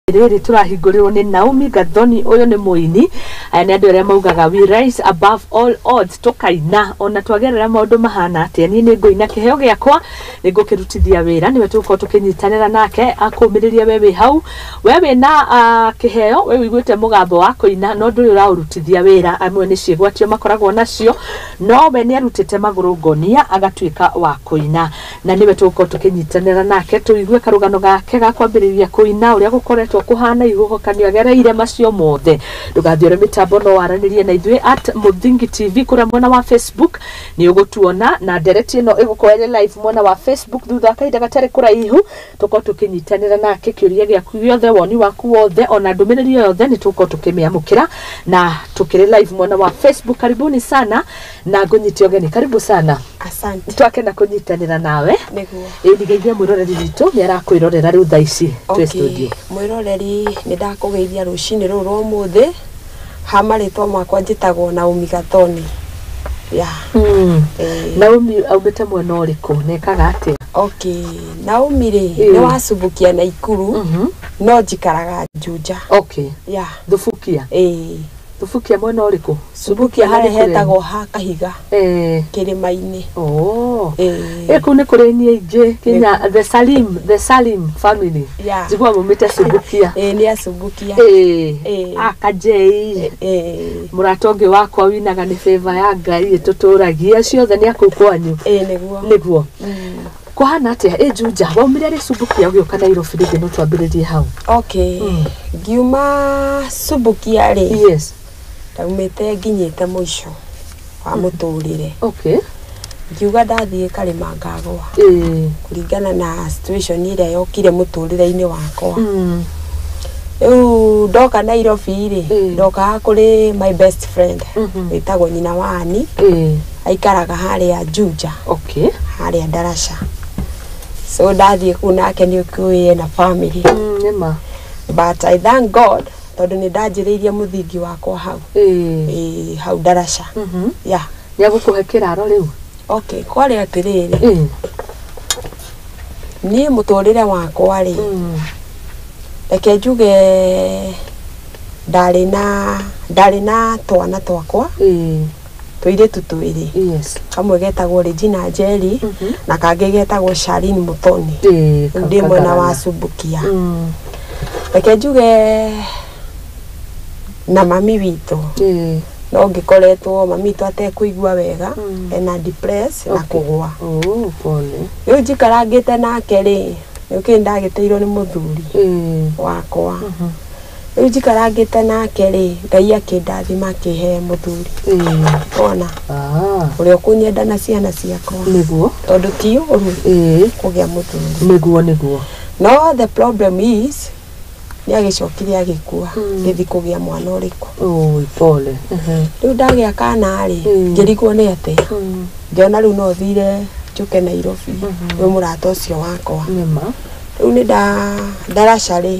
Rĩrĩ tũrahingũrĩrwo nĩ Naomi Gathoni. Ũyũ nĩ mũini. Aya nĩ andũ arĩa maugaga, "We rise above all odds." Tũkaina ona twagerera maũndũ mahana atĩa. Niĩ nĩ ngũina, kĩheo gĩakwa nĩ ngũkĩrutithia wĩra. Nĩwe tũgũkorwo tũkĩnyitanĩra nake akũmĩrĩria. We wĩ hau, we wĩna kĩheo, we wĩiguĩte mũgambo wa kũina no ndũrĩ ũraũrutithia wĩra. Amwe nĩ ciĩgwatio makoragwo nacio, no we nĩ arutĩte magũrũ ngonia agatuĩka wa kũina, na nĩwe tũgũkorwo tũkĩnyitanĩra nake tũigue karũgano gake ga kwambĩrĩria kũina, ũrĩa gũkoretwo kũhana, ihuhũkanio agereire, macio mothe. Ndũgathiore mĩtambo, no waranĩrie na ithuĩ at Mũthingi TV kũrĩa mwena wa Facebook nĩ ũgũtuona, na ndereti ĩno ĩgũkorwo ĩrĩ live mwena wa Facebook. Thutha wa kahinda gatarĩ kũraihu tũkorwo tũkĩnyitanĩra nake. Kĩũria gĩaku gĩothe, woni waku wothe, ona ndũmĩrĩri o yothe nĩ tũgũkorwo tũkĩmĩamũkĩra na tũkĩrĩ live mwena wa Facebook. Karibuni sana na ngũnyite ũgeni. Karibu sana. Asante. Twakena kũnyitanĩra nawe. Nĩguo. Ĩ ndigeithia mwĩroreri witũ, nĩ arakwĩrorera rĩu thaa ici twĩ studio. Mwĩroreri, nĩ ndakũgeithia rũcinĩ rũrũ rwa ũmũthĩ. Ha marĩtwa makwa njĩtagwo Naomi Gathoni. Yeah. Naomi aumĩte mwena ũrĩkũ na ekaga atĩa? Okay. Naomi rĩ, nĩ wacubukia na Ikuru, no njikaraga Juja. Yeah. Thubukia? Ĩĩ. Thubukia mwena ũrĩkũ? Subukia Na harĩa nĩ kũrĩa? Hetagwo ha Kahiga kĩrĩma-inĩ. Oh. Ĩĩ. Ĩ kũu nĩ kũrĩ ni aingĩ kinya the Salim family. Njiguaga mumĩte Subukia. Ĩĩ, nĩ acubukia. Ĩĩ. Akajei. Ĩĩ. Mũrata ũngĩ wakwa winaga nĩ favor ya Ngai ĩtũtũragia ciothe nĩ akũu kwanyu. Ĩĩ, nĩguo. Nĩguo. Kũhana atĩa ĩ Juja? Waumire rĩ Subukia ũgĩũka Nairobi? Rĩngĩ no twambĩrĩrie hau. Okay. Ngiuma Subukia rĩ, ndaumĩte nginyĩte mũico wa mũtũrĩre. Ngiuga ndathiĩ karĩma ngagwa, kũringana na situation ĩrĩa yokire mũtũrĩre-inĩ wakwa. Rĩu ndoka Nairobi rĩ, ndokaga kũrĩ my best friend wĩtagwo nyina wa Ani. Aikaraga harĩa Juja, harĩa Ndaraca. So ndathiĩ kũu nake nĩ ũkĩũĩ ena family. Nĩma. But I thank God tondũ nĩ ndanjĩrĩirie mũthingi wakwa hau. Ĩĩ, hau Ndaraca. Yeah. Nĩ agũkũhe kĩraro rĩu? Okay, kwarĩ atĩrĩrĩ, niĩ mũtũrĩre wakwa rĩ, reke njuge ndarĩ na twana twakwa tũirĩtu twĩrĩ. Kamwe getagwo Regina Njeri na kangĩ getagwo Charlene Muthoni. Rĩu ndĩ mwena wa Kagarana. Subukia. Reke njuge na mami witũ, no ngĩkoretwo mami witũ atekũigua wega, ena depress na kũgwa. Oh, pole. Rĩu njikarangĩte nake rĩ, nĩũkĩĩ ndagĩtĩirwo nĩ mũthuri wakwa. Rĩu njikarangĩte nake rĩ, Ngai akĩndathima akĩhe mũthuri, ona ũrĩa ũkũnyenda na ciana ciakwa, tondũ ti ũru kũgĩa mũthuri. Nĩguo. No the problem is nĩ agĩcokire agĩkua ngĩthi kũgĩa mwana ũrĩkũ. Oh, pole. Rĩu ndagĩa kana rĩ, ngĩrigwo nĩ atĩa. Ngĩona rĩu no thire njũke Nairobi kwĩ mũrata ũcio wakwa. Nĩma. Rĩu nĩ nda ndaraca rĩ,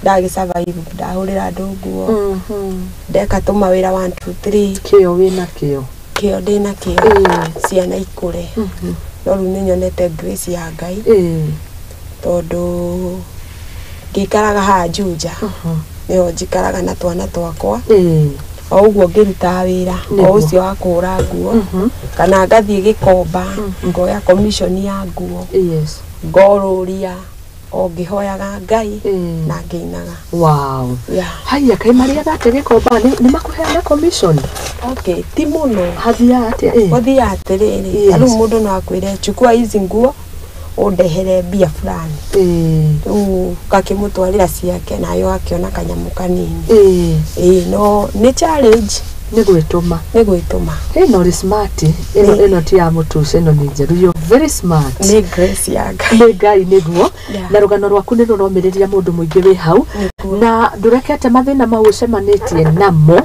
ndagĩ survive, ndahũrĩra andũ nguo, ndeka tũmawĩra 1 2 3. Kĩo wĩna kĩo. Kĩo ndĩna kĩo, ciana ikũre. No rĩu nĩ nyonete grace ya Ngai, tondũ ngĩikaraga haha Juja nĩho njikaraga na twana twakwa, o ũguo ngĩrutaga wĩra o ũcio wa kũhũra nguo, kana ngathiĩ Gĩkomba ngoya commission ya nguo, ngorũria o ngĩhoyaga Ngai na ngĩinaga. Yeah. Haya, kaĩ marĩaga atĩa Gĩkomba? Nĩ makũheaga commission? Okay, ti mũno. Hathiaga atĩa? Gũthiaga atĩrĩrĩ, ta rĩu mũndũ no akwĩre, "Chukua hizi nguo ũndehere mbia fulani." Rĩu ngakĩmũtwarĩra ciake nayo akĩona kanyamũ kanini. Ĩĩ, no nĩ challenge. Nĩ gwĩtũma. Nĩ gwĩtũma. Ĩno ũrĩ smart. Ĩno ti ya mũtuce, ĩno nĩ njerũ. You're very smart. Nĩ grace ya Ngai. Nĩ Ngai, nĩguo. Na rũgano rwaku nĩ rũromĩrĩria mũndũ mũingĩ wĩ hau, na ndũrekete mathĩna mau ũcemanĩtie namo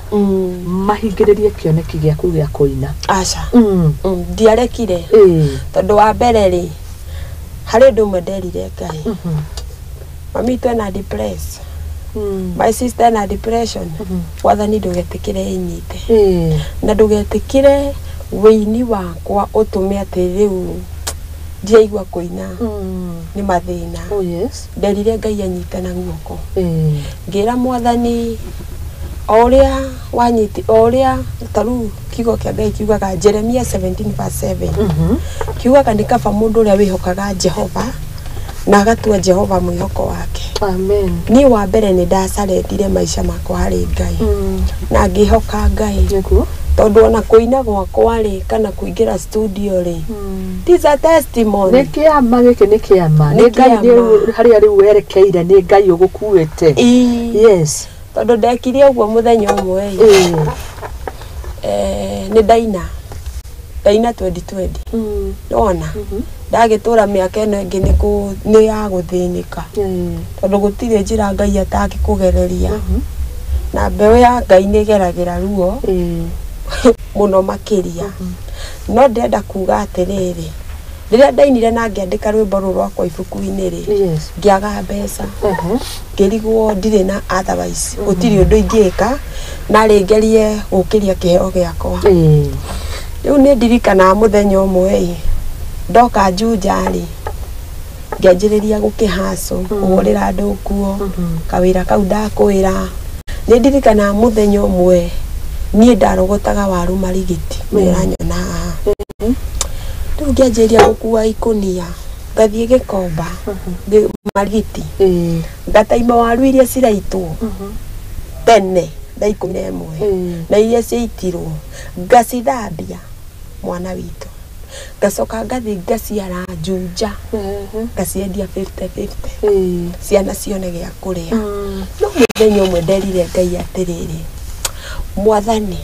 mahingĩrĩrie kĩoneki gĩaku gĩa kũina. Aca. Ndiarekire, tondũ wa mbere rĩ, harĩ ũndũ ũmwe nderire Ngai. Mami witũ ena depress, my sister ena depression. Wathani, ndũgetĩkĩre ĩnyite, na ndũgetĩkĩre wĩini wakwa ũtũme atĩ rĩu Ndiraigua kũina nĩ mathĩna. Oh yes. Nderire Ngai anyite na guoko. Ngĩra mwathani o ũrĩa wanyiti o ũrĩa ta rĩu kiugo kĩa Ngai kiugaga Jeremia 17:7 kiugaga nĩ kaba mũndũ ũrĩa wĩhokaga Jehova na agatua Jehova mwĩhoko wake. Amen. Niĩ wa mbere nĩ ndacarendire maica makwa harĩ Ngai na ngĩhoka Ngai. Nĩguo. Tondũ ona kũina gwakwa rĩ kana kũingĩra studio rĩ, this a testimony. Nĩ kĩama gĩkĩ, nĩ kĩama. Nĩ Nĩ Ngai kĩama. nĩ harĩa rĩu werekeire, nĩ Ngai ũgũkuĩte. Ĩĩ. Yes. Tondũ ndekire ũguo mũthenya ũmwe ĩ, nĩ ndaina ndaina 2020 nona ndagĩtũra mĩaka ĩno ĩngĩ nĩ ya gũthĩnĩka tondũ gũtirĩ njĩra Ngai atangĩkũgereria na mbeũ ya Ngai nĩ ĩgeragĩra ruo mũno makĩria. No ndĩrenda kuga atĩrĩrĩ, rĩrĩa ndainire na ngĩandĩka rwĩmbo rũrũ rwakwa ibuku-inĩ rĩ, ngĩaga mbeca, ngĩrigwo ndirĩ na otherwise gũtirĩ ũndũ ingĩka na rĩngerie gũkĩria kĩheo gĩakwa. Rĩu nĩ ndirikanaga mũthenya ũmwe ĩ, ndoka Juja rĩ, ngĩanjĩrĩria gũkĩhacũ kũhũrĩra andũ nguo kawĩra kau ndakwĩra. Nĩ ndirikanaga mũthenya ũmwe niĩ ndarogotaga waru marigiti nĩ ũranyona haha. Rĩu ngĩanjĩrĩria gũkua ikũnia ngathiĩ Gĩkomba marigiti ngataima waru iria ciraitwo tene thaa 11 na iria ciaitirwo ngacithambia mwana witũ, ngacoka ngathiĩ ngaciara Juja ngaciendia 50-50 ciana cione gĩa kũrĩa. No mũthenya ũmwe nderire Ngai atĩrĩrĩ, mwathani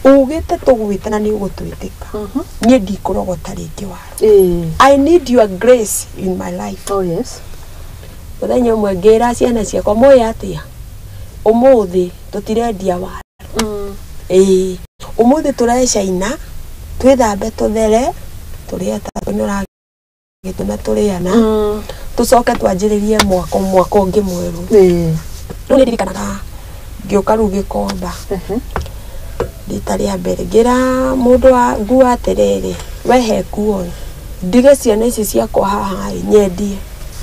ugĩte tũgwĩta na nĩ ũgũtwĩtĩka, niĩ ndikũrogota rĩngĩ waru. I need your grace in my life. Oh yes. Mũthenya ũmwe ngĩra ciana ciakwa, mũĩ atĩa, ũmũthĩ tũtirendia waru. Ĩĩ, ũmũthĩ tũrecaina twĩthambe tũthere tũrĩe ta nĩũragĩtũna tũrĩana tũcoke twanjĩrĩrie mwaka ũngĩ mwerũ. Rĩu nĩ ndirikanaga ngĩũka rĩu Gĩkomba rita rĩa mbere ngĩra mũndũ wa nguo atĩrĩrĩ, we he nguo ndige ciana ici ciakwa haha ĩ nyendie.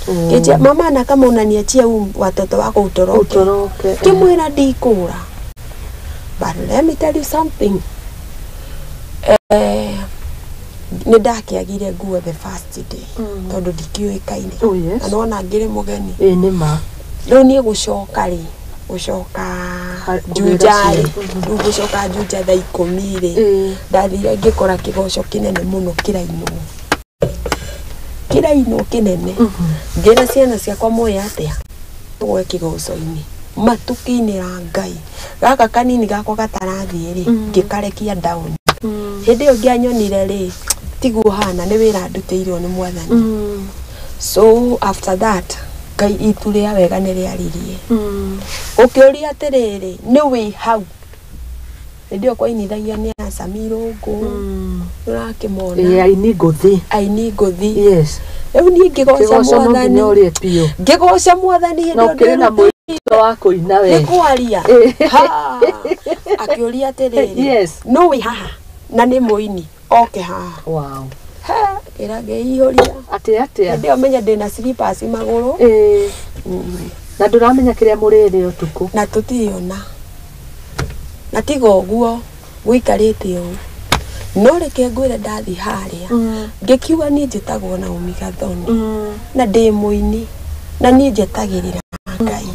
Kĩnjia mama na kama unaniachia huu watoto wako utoroke. Ngĩmwĩra ndikũra. But let me tell you something. Nĩ ndakĩagire nguo the first day tondũ ndikĩũĩkaine. Oh yes. Na nĩwona ngĩrĩ mũgeni. Ĩĩ nĩ ma. Rĩu niĩ gũcoka rĩ, gũcoka Juja rĩ, rĩu gũcoka Juja thaa 10 rĩ, ndathire ngĩkora kĩgoco kĩnene mũno kĩrainwo. Kĩrainwo kĩnene. Ngĩra ciana ciakwa mũĩ atĩa, tũgwe kĩgoco-inĩ matukĩinĩra Ngai. Gaka kanini gakwa gatarathiĩ rĩ, ngĩkarekia down. Hĩndĩ ĩyo ngĩanyonire rĩ, tiguo hana nĩ wĩra ndutĩirwo nĩ mwathani. So after that Ngai itu rĩa wega nĩ rĩaririe. Ũkĩũria atĩrĩrĩ, nĩ wĩ hau. Hĩndĩ ĩyo kwainithagia nĩ Acami Irũngũ, nĩũrakĩmona. Aini ngũthi. Aini ngũthi. Yes. Rĩu niĩ ngĩgoca mwathani. Ngĩgoca mwathani hĩndĩ ĩyo ndĩrĩ na mwĩhĩtwa wa kũina we. Nĩ kwaria. Akĩũria atĩrĩrĩ, yes, nũ wĩ haha na nĩ mũini oke haha. Wow. Ĩra ngĩihũria. Atĩ atĩa? Hĩndĩ ĩyo menya ndĩna slippers magũrũ. Na ndũramenya kĩrĩa mũrĩrĩ ũtukũ. Na tũtirĩ ona. Na tiga ũguo gũikarĩte ũũ. No reke ngwĩre ndathiĩ harĩa. Ngĩkiuga niĩ njĩtagwo Naomi Gathoni. Na ndĩ mũini. Na niĩ njetagĩrĩra Ngai.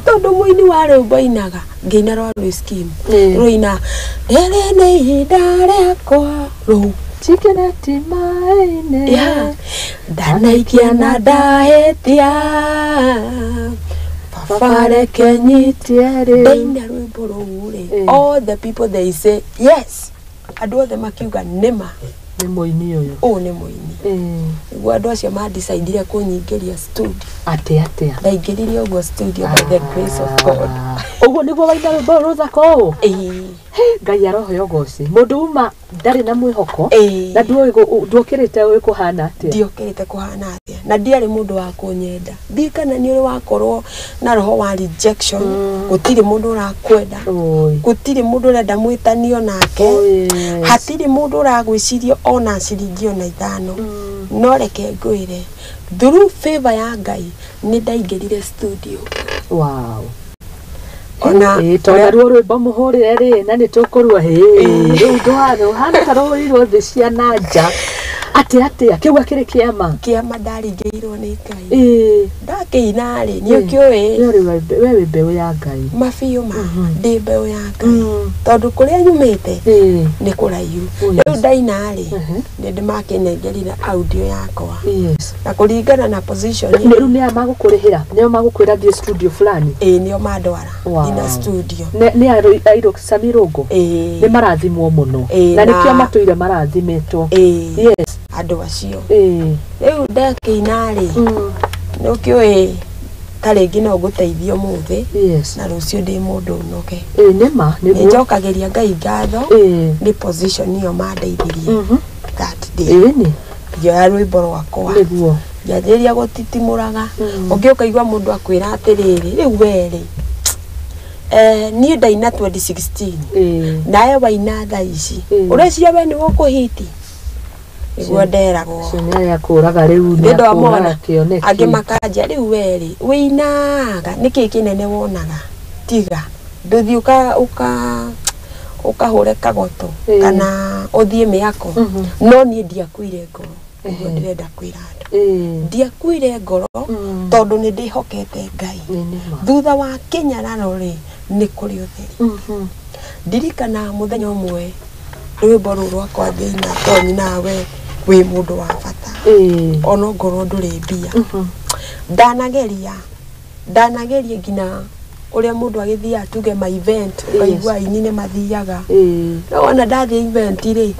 Tondũ mũini wa rwĩmbo ainaga, ngĩina rwa Louis Kim. Rũina rĩrĩ nĩ ihinda rĩakwa rũu. Chikeneti maĩ-inĩ. Yeah. Ndanaikia na ndahĩtia. Baba reke nyitie rĩu. Ndaina rwĩmbo rũu rĩ, all the people they say yes. Andũ othe makiuga nĩma. Nĩ mũini ũyũ. Ũyũ nĩ mũini. Nĩguo andũ acio ma-decidire kũnyingĩria studio. Atĩ atĩa? Ndaingĩririe ũguo studio by the grace of God. Ũguo nĩguo waina rwĩmbo rũrũ rũthaka ũũ? Ngai aroheo ũgoci. Mũndũ uma ndarĩ na mwĩhoko na nduokĩrĩte ũĩ kũhana atĩa? Ndiokĩrĩte kũhana atĩa. Na ndiarĩ mũndũ wa kũnyenda. Ndiũĩ kana nĩ ũrĩ wakorwo na roho wa rejection. Gũtirĩ mũndũ ũrakwenda. Gũtirĩ mũndũ ũrenda mwĩtanio nake. Hatirĩ mũndũ ũragwĩciria ona ciringi ona 5. No reke ngwĩre through favor ya Ngai nĩ ndaingĩrire studio. Wow. Ona tondũ ruo rwĩmbo mũhũrĩre rĩ na nĩ tũkũrua rĩu ndũhana ta rũhũrirwo thĩ cia na nja atĩ atĩa kĩu akĩrĩ kĩama kĩama ndaringĩirwo nĩ Ngai ndakĩina rĩ nĩ ũkĩũĩ we wĩ mbeũ ya Ngai mabiũ ma ndĩ mbeũ ya Ngai tondũ kũrĩa nyumĩte nĩ kũraihu rĩu ndaina rĩ nĩ ndĩmakĩnengerire audio yakwa na kũringana na position rĩu nĩ aya magũkũrĩhĩra nĩo magũkwĩra thiĩ studio fulani ĩĩ nĩo mandwara nginya studio nĩ Airo Sami Rũngũ nĩ marathimwo mũno na nĩkĩo matũire marathimĩtwo yes andũ acio rĩu ndakĩina rĩ nĩ ũkĩũĩ ta rĩngĩ no ngũteithie ũmũthĩ na rũciũ ndĩ mũndũ ũnoge nĩma nĩ njokagĩria Ngai ngatho nĩ position ĩyo mandeithirie that day ngĩoya rwĩmbo rwakwa nĩguo ngĩanjĩrĩria gũtitimũraga ũngĩ ũkaigua mũndũ akwĩra atĩrĩrĩ rĩu we rĩ niĩ ndaina 2016 nawe waina thaa ici ũreciria we nĩwe ũkũhiti nĩguo nderagwo nĩakũraga rĩu nĩakũraga kĩoneki angĩ makanja rĩu we rĩ wĩinaga nĩkĩĩ kĩnene wonaga tiga ndũthiĩ ũkahũre kagoto kana ũthiĩ mĩako no niĩ ndiakuire ngoro nĩguo ndĩrenda kwĩra andũ ndiakuire ngoro tondũ nĩ ndĩhokete Ngai thutha wa kĩnyararo rĩ nĩ kũrĩ ũtheri ndirikana mũthenya ũmwe rwĩmbo rũu rwakwa ngĩina tondũ nyinaga we wĩ mũndũ wa bata ona ngorwo ndũrĩ mbia ndanageria nginya ũrĩa mũndũ agĩthiaga tuge ma event ũkaigua aini nĩ mathiaga no wona ndathiĩ event rĩ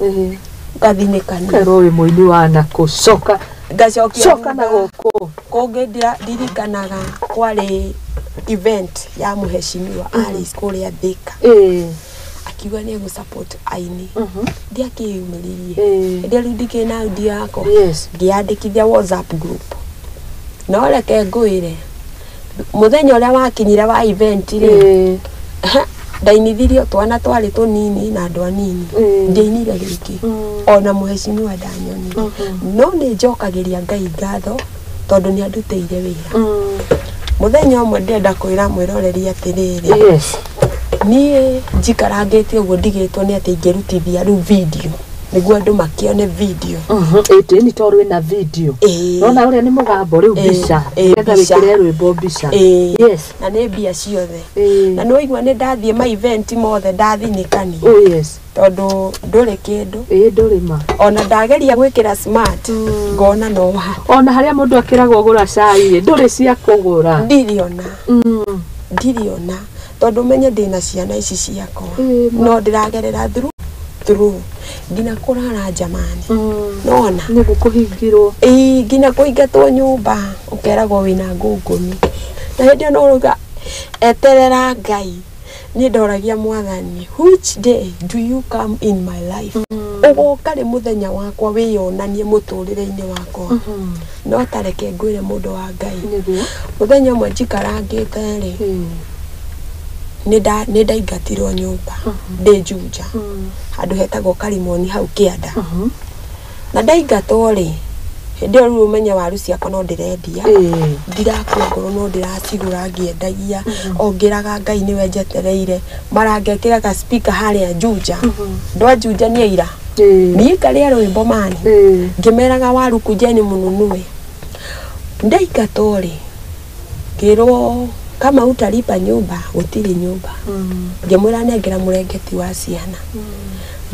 ngathinĩkania kerwo wĩ mũini wa nakũ coka ngacokia coka na gũkũ kũngĩ ndirikanaga kwarĩ event ya mũheshimiwa Alice kũrĩa Thika akiuga nĩ egũ support aini ndiakĩyumĩririe rĩrĩa rĩu ndikĩrĩ na audio yakwa ngĩyandĩkithia WhatsApp group no reke ngwĩre mũthenya ũrĩa wakinyire wa event rĩ ndainithirio twana twarĩ tũnini na andũ anini ndiainire rĩngĩ ona mũheshimiwa ndanyonire no nĩ njokagĩria Ngai ngatho tondũ nĩ andutĩire wĩra mũthenya ũmwe ndĩrenda kwĩra mwĩroreri atĩrĩrĩ niĩ njikarangĩte ũguo ndigĩtwo nĩ atĩ ingĩrutithia rĩu video nĩguo andũ makĩone video ĩni tondũ wĩna video nona ũrĩa nĩ mũgambo rĩu mbica nĩgetha wĩkĩre rwĩmbo mbica yes na nĩ mbia ciothe na nĩ waigua nĩ ndathiĩ ma event mothe ndathinĩkania tondũ ndũrĩ kĩndũ ndũrĩ ma ona ndageria gwĩkĩra smart ngona no wa ona harĩa mũndũ akĩragwo gũra cai ndũrĩ cia kũgũra ndirĩ ona tondũ menye ndĩna ciana ici ciakwa no ndĩragerera through nginya kũrara njamani nona nĩguo kũhingirwo nginya kũingatwo nyũmba ũkeragwo wĩna ngũngũni na hĩndĩ ĩyo no ũrauga eterera Ngai niĩ ndoragia mwathani which day do you come in my life ũgoka rĩ mũthenya wakwa wĩyonanie mũtũrĩre-inĩ wakwa no tareke ngwĩre mũndũ wa Ngai mũthenya ũmwe njikarangĩte rĩ nĩ ndaingatirwo nyũmba ndĩ Juja handũ hetagwo Karimoni hau kĩanda na ndaingatwo rĩ hĩndĩ ĩyo rĩu ũmenye waru ciakwa no ndĩrendia ndirakua ngoro no ndĩracigũra ngĩendagia o ngĩraga Ngai nĩwe njetereire marangekĩraga speaker harĩa Juja andũ a Juja nĩ aira niĩ ngarĩa rwĩmbo mani ngĩmeraga waru kujeni mũnunue ndaingatwo rĩ ngĩrwo kama utalipa nyumba gũtirĩ nyũmba ngĩmwĩra nengera mũrengeti wa ciana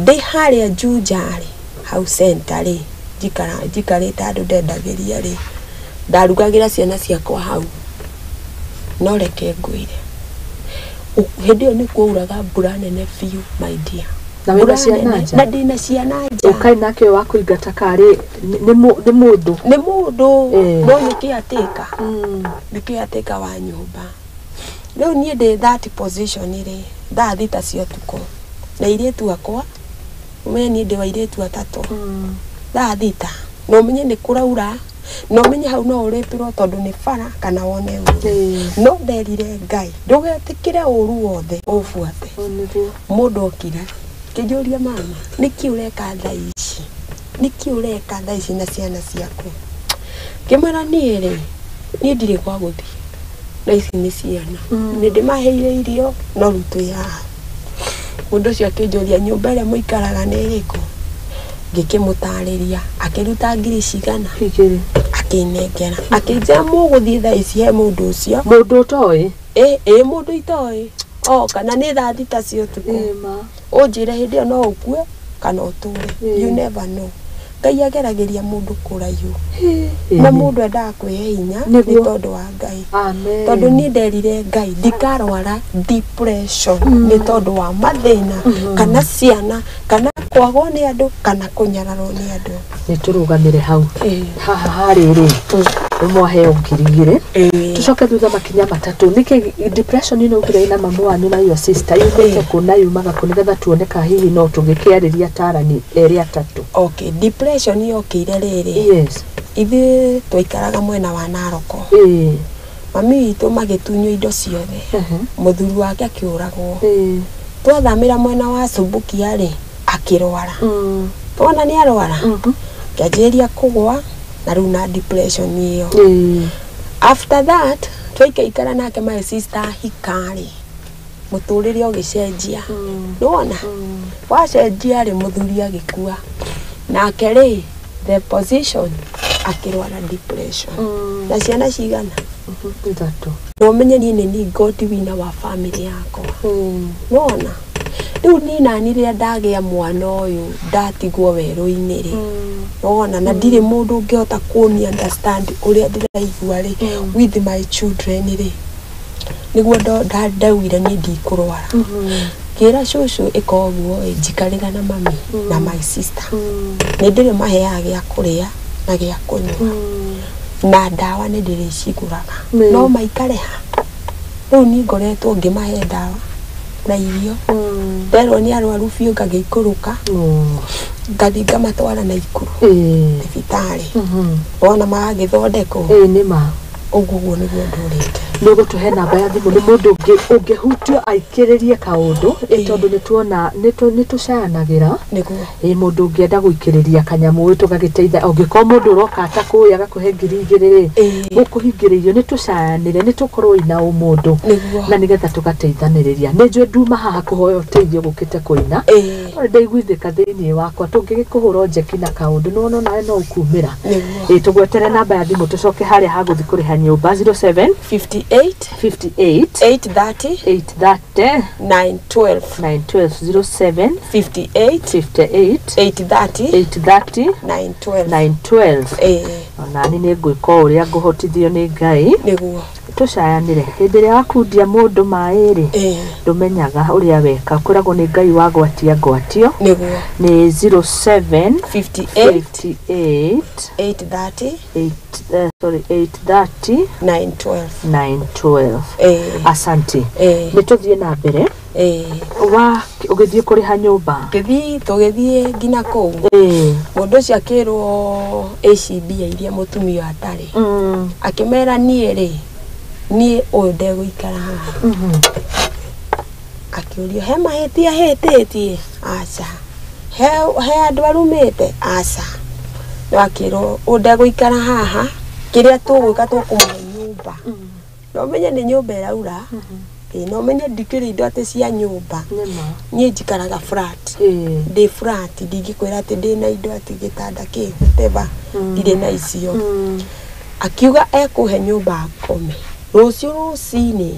ndĩ harĩa Juja rĩ hau center rĩ njikarĩte handũ ndendagĩria rĩ ndarugagĩra ciana ciakwa hau no reke ngwĩre hĩndĩ ĩyo nĩ kwauraga mbura nene biũ my dear na wĩna ciana nja na ndĩna ciana nja ũkaĩ nake wa kũingata karĩ nĩ mũndũ nĩ mũndũ no nĩ caretaker nĩ caretaker wa nyũmba rĩu niĩ ndĩ that position rĩ thaa thita cia ũtukũ na airĩtu akwa ũmenye niĩ ndĩ wa airĩtu atatũ thaa thita na ũmenye nĩ kũraura na ũmenye hau no ũrĩpĩrwo tondũ nĩ bara kana wone ũru no nderire Ngai ndũgetĩkĩre ũru wothe ũbuate mũndũ okire kĩnjũria mama nĩkĩ ũreka thaa ici Nĩkĩ ũreka thaa ici na ciana ciaku? Ngĩmwĩra niĩ rĩ, niĩ ndirĩ gwa gũthiĩ na ici nĩ ciana, nĩ ndĩmaheire irio no rĩu twĩ haha. Mũndũ ũcio akĩnjũria nyũmba ĩrĩa mũikaraga nĩ ĩrĩkũ, ngĩkĩmũtarĩria, akĩruta ngiri cigana, Igĩrĩ. Akĩnengera, akĩnjĩra mũgũthiĩ thaa ici he mũndũ ũcio. Mũndũ ũtoĩ. Ĩ mũndũ itoĩ o kana nĩ thaa 6 cia ũtukũ, ũnjĩre hĩndĩ ĩyo no ũkue kana ũtũre, you never know. Ngai ageragĩria mũndũ kũraihu na mũndũ endaga kwĩhe hinya nĩ tondũ wa Ngai. Amen. Tondũ niĩ nderire Ngai ndikarwara depression nĩ tondũ wa mathĩna kana ciana kana kwagwo nĩ andũ kana kũnyararwo nĩ andũ. Nĩ tũrũgamĩre hau. Haha harĩ rĩ, nĩ mwaheo ngiri igĩrĩ. Tũcoke thutha makinya matatũ. Nĩkĩ depression ĩno ugire ĩna mamu wanyu na your sister yumĩte kũ na yumaga kũ, nĩgetha tuone ka hihi no tũgĩkĩarĩria atarani erĩ atatũ. Okay, depression yokĩire rĩrĩ. Yes. Ithuĩ twaikaraga mwena wa Naroko. Mami witũ magĩtunywo indo ciothe. Mũthuri wake akĩũragwo. Twathamĩra mwena wa Subukia rĩ, akĩrwara. Wona nĩ arwara, ngĩanjĩrĩria kũgwa na rĩu na depression ĩyo. After that twaikaikara nake my sister hikarĩ, mũtũrĩre ũgĩcenjia. Nĩwona wacenjia rĩ, mũthuri agĩkua, nake rĩ the position akĩrwara depression. Na ciana cigana? Ithatũ. Na ũmenye niĩ nĩ niĩ God winner wa family yakwa. Nĩwona rĩu niĩ nani rĩrĩa ndagĩa mwana ũyũ ndatigwo werũ-inĩ rĩ, nĩwona na ndirĩ mũndũ ũngĩhota kũni understand ũrĩa ndĩraigua rĩ with my children rĩ, nĩguo ndaugire niĩ ndikũrwara. Ngĩra cũcũ ĩka ũguo ĩ, njikarĩra na mami na my sister, nĩ ndĩrĩ maheaga gĩa kũrĩa na gĩa kũnyua na ndawa nĩ ndĩrĩcigũraga, no maikare ha. Rĩu niĩ ngoretwo ngĩmahe ndawa na irio, nderwo nĩ arwaru biũ ngagĩikũrũka ngathiĩ ngamatwara Naikuru thibitarĩ, wona magagĩthondekwo. Nĩ ma. Ũguo ũguo nĩguo ndũrĩte. Nĩ ũgũtũhe namba ya thimũ nĩ mũndũ ũngĩhutio aikĩrĩrie kaũndũ, tondũ nĩ tuona nĩ tũcayanagĩra. Nĩguo. Mũndũ ũngĩenda gũikĩrĩria kanyamũ tũgagĩteithia, ũngĩkorwo mũndũ ũroka atakũĩ agakũhe ngiri igĩrĩ rĩ, gũkũhingĩrĩirio, nĩ tũcayanĩre, nĩ tũkorwo ina ũmũndũ na nĩgetha tũgateithanĩrĩria. Nĩ njũĩ nduma haha kũhoya ũteithio gũkĩte kũina, no ndaiguithĩka thĩinĩ wakwa tũngĩgĩkũhũra njeki na kaũndũ nĩ wona nawe no ũkumĩra. Tũgwetere namba ya thimũ tũcoke harĩa hagũthiĩ kũrĩha nyũmba. 07 58 58 830 830 912 912. 07 58 58 830 830 912. 912. Onani nĩ ngwĩka ũrĩa ngũhotithio nĩ Ngai. Nĩguo. Tũcayanĩre. Hĩndĩ ĩrĩa wakundia mũndũ maĩ rĩ, ndũmenyaga ũrĩa weka, kwĩragwo nĩ Ngai wagwatia ngwatio. Nĩguo. Nĩ 07 58 58 830 830 912. 912. Asante. Nĩ tũthiĩ na mbere. Wa ũgĩthiĩ kũrĩha nyũmba. Tũgĩthiĩ nginya kũu. Mũndũ ũcio akĩrwo ĩci mbia iria mũtumia atarĩ. Akĩmera niĩ rĩ, niĩ ũyũ ndegũikara haha. Akĩũrio he mahĩtia hĩtĩtie? Aca. He andũ arumĩte? Aca. No akĩrwo ũyũ ndegũikara haha, kĩrĩa tũgwĩka tũkũmũhe nyũmba. No ũmenye nĩ nyũmba ĩraura. No ũmenye ndikĩrĩ indo atĩ cia nyũmba. Niĩ njikaraga flat. Ndĩ flat, ndingĩkwĩra atĩ ndĩna indo atĩ gĩtanda kĩ whatever, ndirĩ na icio. Akiuga ekũhe nyũmba ngome. Rũciũ rũcinĩ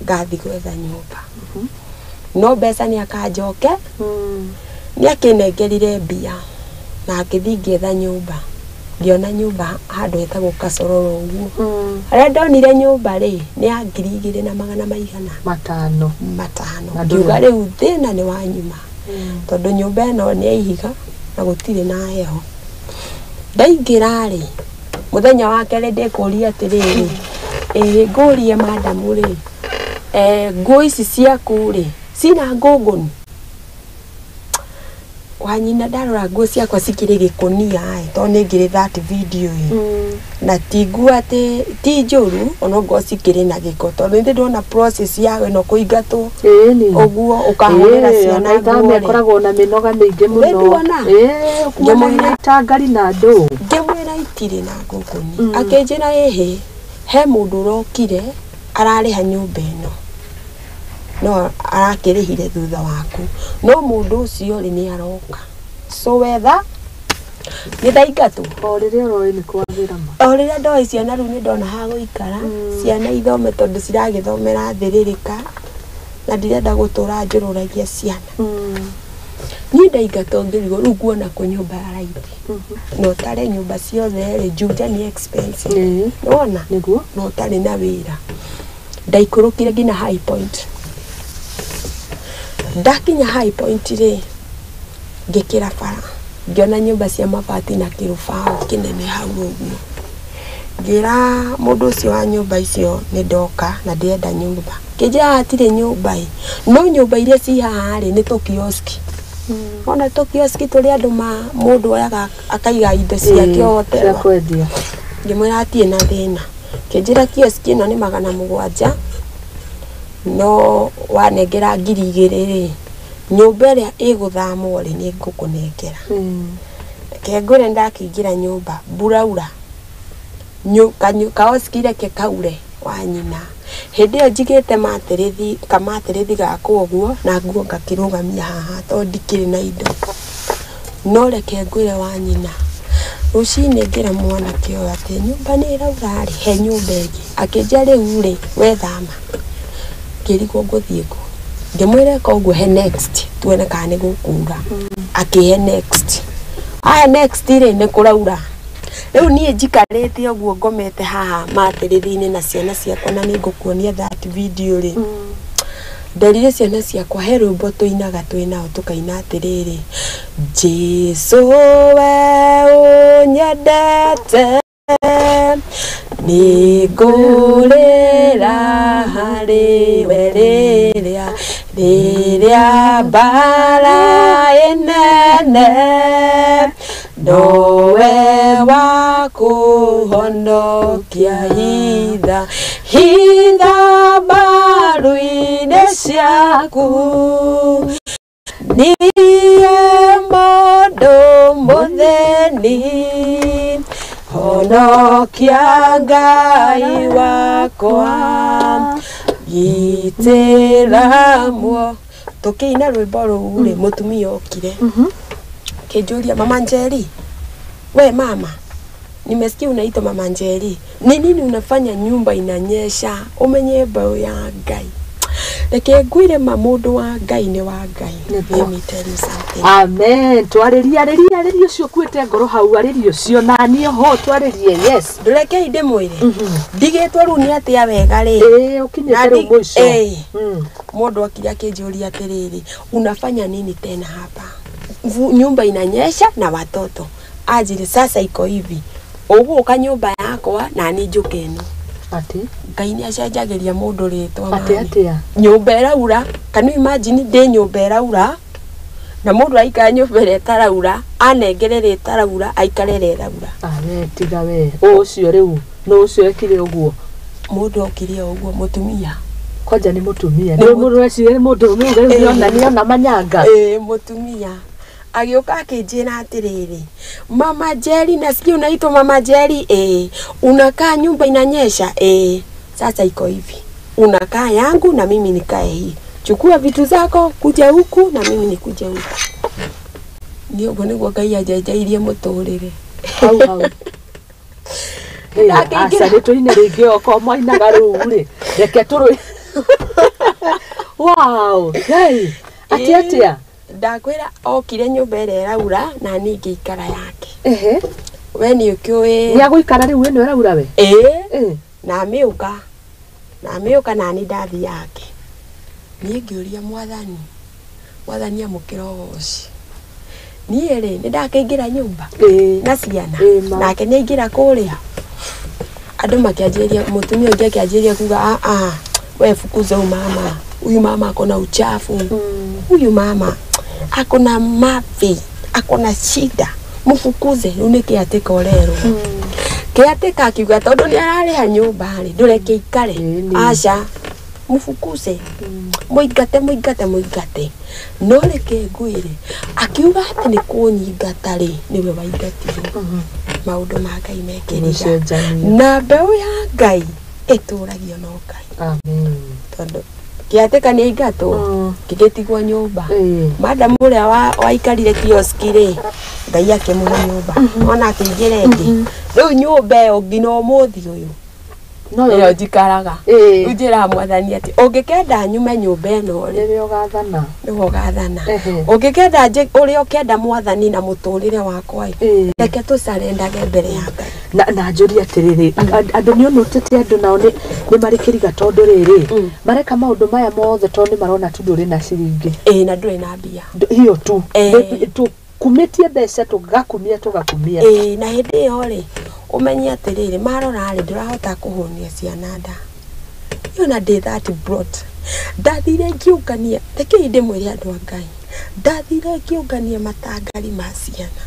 ngathiĩ gwetha nyũmba. No mbeca nĩ akanjoke, nĩ akĩnengerire mbia na ngĩthiĩ ngĩetha nyũmba. Ngĩona nyũmba handũ hetagwo Kacororo ũguo. Harĩa ndonire nyũmba rĩ, nĩ ya ngiri igĩrĩ na magana maigana matano. Matano. Ngiuga rĩu thĩna nĩ wa nyuma, tondũ nyũmba ĩno nĩ ya ihiga na gũtirĩ na heho. Ndaingĩra rĩ, mũthenya wa kerĩ ndĩkũria atĩrĩrĩ, ngũrie madamu rĩ, nguo ici ciaku rĩ, cina ngũngũni? Wanyina ndarora nguo ciakwa cikĩrĩ gĩkũnia ĩ tondũ nĩ ngĩrĩ that video ĩ na ti nguo atĩ ti njũru ona nguo cikĩrĩ na gĩko tondũ nĩ ndona process ya ĩno kũingatwo ũguo ũkahũrĩra ciana nguo rĩ ĩkoragwo na mĩnoga mĩingĩ mũno. Nĩnduona. Ngĩmwĩra tangari na andũ ngĩmwĩra itirĩ na ngũngũni akĩnjĩra ĩhĩ he mũndũ ũrokire ararĩha nyũmba ĩno no arakĩrĩhire thutha waku no mũndũ ũcio rĩ nĩ aroka so wetha nĩ ndaingatwo o rĩrĩa ũroĩ nĩ kwagĩra ma o rĩrĩa ndoĩ ciana rĩu nĩ ndona ha gũikara ciana ithome tondũ ciragĩthomera thĩrĩrĩka na ndirenda gũtũra njũrũragia ciana niĩ ndaingatwo ngĩrigwo rĩu nguona kũ nyũmba ya raithi na ũtare nyũmba ciothe rĩ Juja nĩ expensive nĩwona nĩguo na ũtarĩ na wĩra ndaikũrũkire nginya High Point ndakinya High Point rĩ ngĩkĩra bara ngĩona nyũmba cia mabati na kĩrũbaũ kĩnene hau ũguo ngĩra mũndũ ũcio wa nyũmba icio nĩ ndoka na ndĩrenda nyũmba kĩnjĩra hatirĩ nyũmba ĩ no nyũmba iria ci haha rĩ nĩ tũkioski ona tũkioski tũrĩa andũ ma mũndũ oyaga akaiga indo ciake o cia kwendia ngĩmwĩra hatirĩ na thĩna kĩnjĩra kioski ĩno nĩ 700 no wanengera 2,000 rĩ nyũmba ĩrĩa ĩgũthamwo rĩ nĩ ngũkũnengera reke ngwĩre ndakĩingĩra nyũmba mburaura kaoski reke kaure wa nyina hĩndĩ ĩyo njigĩte matĩrĩthi kamatĩrĩthi gakwa ũguo na nguo ngakĩrũgamia haha tondũ ndikĩrĩ na indo no reke ngwĩre wa nyina rũcinĩ ngĩra mwanake ũyũ atĩ nyũmba nĩ ĩraura rĩ he nyũmba ĩngĩ akĩnjĩra rĩu rĩ wethama ngĩrigwo ngũthiĩ kũ ngĩmwĩra eka ũguo he next tuone kana nĩ gũkura akĩhe next ahe next rĩ nĩ kũraura rĩu niĩ njikarĩte ũguo ngomete haha matĩrĩthi-inĩ na ciana ciakwa na nĩ ngũkuonia that video rĩ nderire ciana ciakwa he rwĩmbo tũinaga twĩ nao tũkaina atĩrĩrĩ Jesũ we ũnyendete nĩ ngũrĩra harĩ we rĩrĩa rĩrĩa mbara ĩnene nowe wa kũhonokia hitha hitha mbaru-inĩ ciaku niĩ mũndũ mũthĩni honokia Ngai wakwa gitĩra muo tũkĩina rwĩmbo rũu rĩ mũtumia okire akĩnjũria mama Njeri we mama nimesikia unaitwa mama Njeri ni nini unafanya nyumba inanyesha umenye mbeũ ya Ngai reke ngwĩre ma mũndũ wa Ngai nĩ wa Ngai. Let me tell you something. Amen. Twarĩria arĩria arĩria ũcio ũkuĩte ngoro hau arĩria ũcio na niĩ ho twarĩrie yes ndũrekei ndĩmwĩre ndigĩtwo rĩu nĩ atĩa wega rĩ ũkinyĩte rĩu mũico mũndũ okire akĩnjũria atĩrĩrĩ unafanya nini tena hapa nyumba inanyesha na watoto anjĩre sasa iko hivi ũgũka nyũmba yakwa na niĩ njũke ĩno atĩ Ngai nĩ acenjagĩria mũndũ rĩtwa atĩ atĩa nyũmba ĩraura can you imagine ndĩ nyũmba ĩraura na mũndũ aikara nyũmba ĩrĩa ĩtaraura anengere ĩrĩa ĩtaraura aikare ĩrĩa ĩraura we tiga we ũcio rĩu nũ ũcio ekire ũguo mũndũ okire ũguo mũtumia kwanja nĩ mũtumia nĩ mũndũ weciria nĩ mũndũ ũmwe rĩu nĩona manyanga mũtumia agĩũka akĩnjĩra atĩrĩrĩ mama Njeri nasikia unaitwa mama Njeri unakaa nyumba inanyesha sasa iko hivi unakaa yangu na mimi nikae hii chukua vitu zako kuja huku na mimi nikuje huku nĩ ũguo nĩguo Ngai anjenjeirie mũtũrĩre hau hau aca nĩ tũine rĩngĩ okorwo mwainaga rũu rĩ reke tũrũi wow Ngai atĩ atĩa ndakwĩra okire nyũmba ĩrĩa ĩraura na niĩ ngĩikara yake we nĩ ũkĩũĩ nĩ agũikara rĩu ĩno ĩraura we na amĩũka na niĩ ndathiĩ yake niĩ ngĩũria mwathani mwathani amũkĩra ũgoci niĩ rĩ nĩ ndakĩingĩra nyũmba na ciana nake nĩ aingĩra kũrĩa andũ makĩanjĩrĩria mũtumia ũngĩ akĩanjĩrĩria kuga a we fukuza huyu mama huyu mama akona uchafu huyu mama akona mavi Akona shida, mfukuze. Rĩu nĩ caretaker ũrerwo. Caretaker akiuga tondũ nĩ ararĩha nyũmba rĩ, ndũreke ikare. Aca, mfukuze. Mũingate mũingate mũingate. No reke ngwĩre, akiuga atĩ nĩ kũnyingata rĩ, nĩwe waingatirwo. Maũndũ ma Ngai mekĩrĩga. Na mbeũ ya Ngai ĩtũragio no Ngai. Amen. Tondũ caretaker nĩ aingatwo, ngĩgĩtigwo nyũmba. Madam ũrĩa waikarire kioski rĩ, Ngai akĩmũhe nyũmba. Ona akĩingĩra ĩngĩ. Rĩu nyũmba ĩyo nginya ũmũthĩ ũyũ nĩyo njikaraga. Rĩu njĩraga mwathani atĩ ũngĩkenda nyume nyũmba ĩno rĩ, nĩwe ũgathana. Nĩwe ũgathana. Ũngĩkenda ũrĩa ũkenda mwathani na mũtũrĩre wakwa ĩ, reke tũcarendage mbere ya Ngai. Na njũrie atĩrĩrĩ, andũ nĩ ũnũtĩte andũ nao nĩ marĩ kĩriga tondũ rĩrĩ, mareka maũndũ maya mothe tondũ nĩ marona tu ndũrĩ na ciringi. Ĩĩ, na ndũrĩ na mbia. Hiyo tu. Tũkumĩtie mbeca tũgakumia tũgakumia. Ĩĩ, na hĩndĩ ĩyo rĩ, ũmenye atĩrĩrĩ, marora rĩ, ndũrahota kũhũnia ciana nda. Iyo na ndĩ that brought. Ndathire ngĩũngania, rekei ndĩmwĩre andũ a Ngai, ndathire ngĩũngania matangari ma ciana.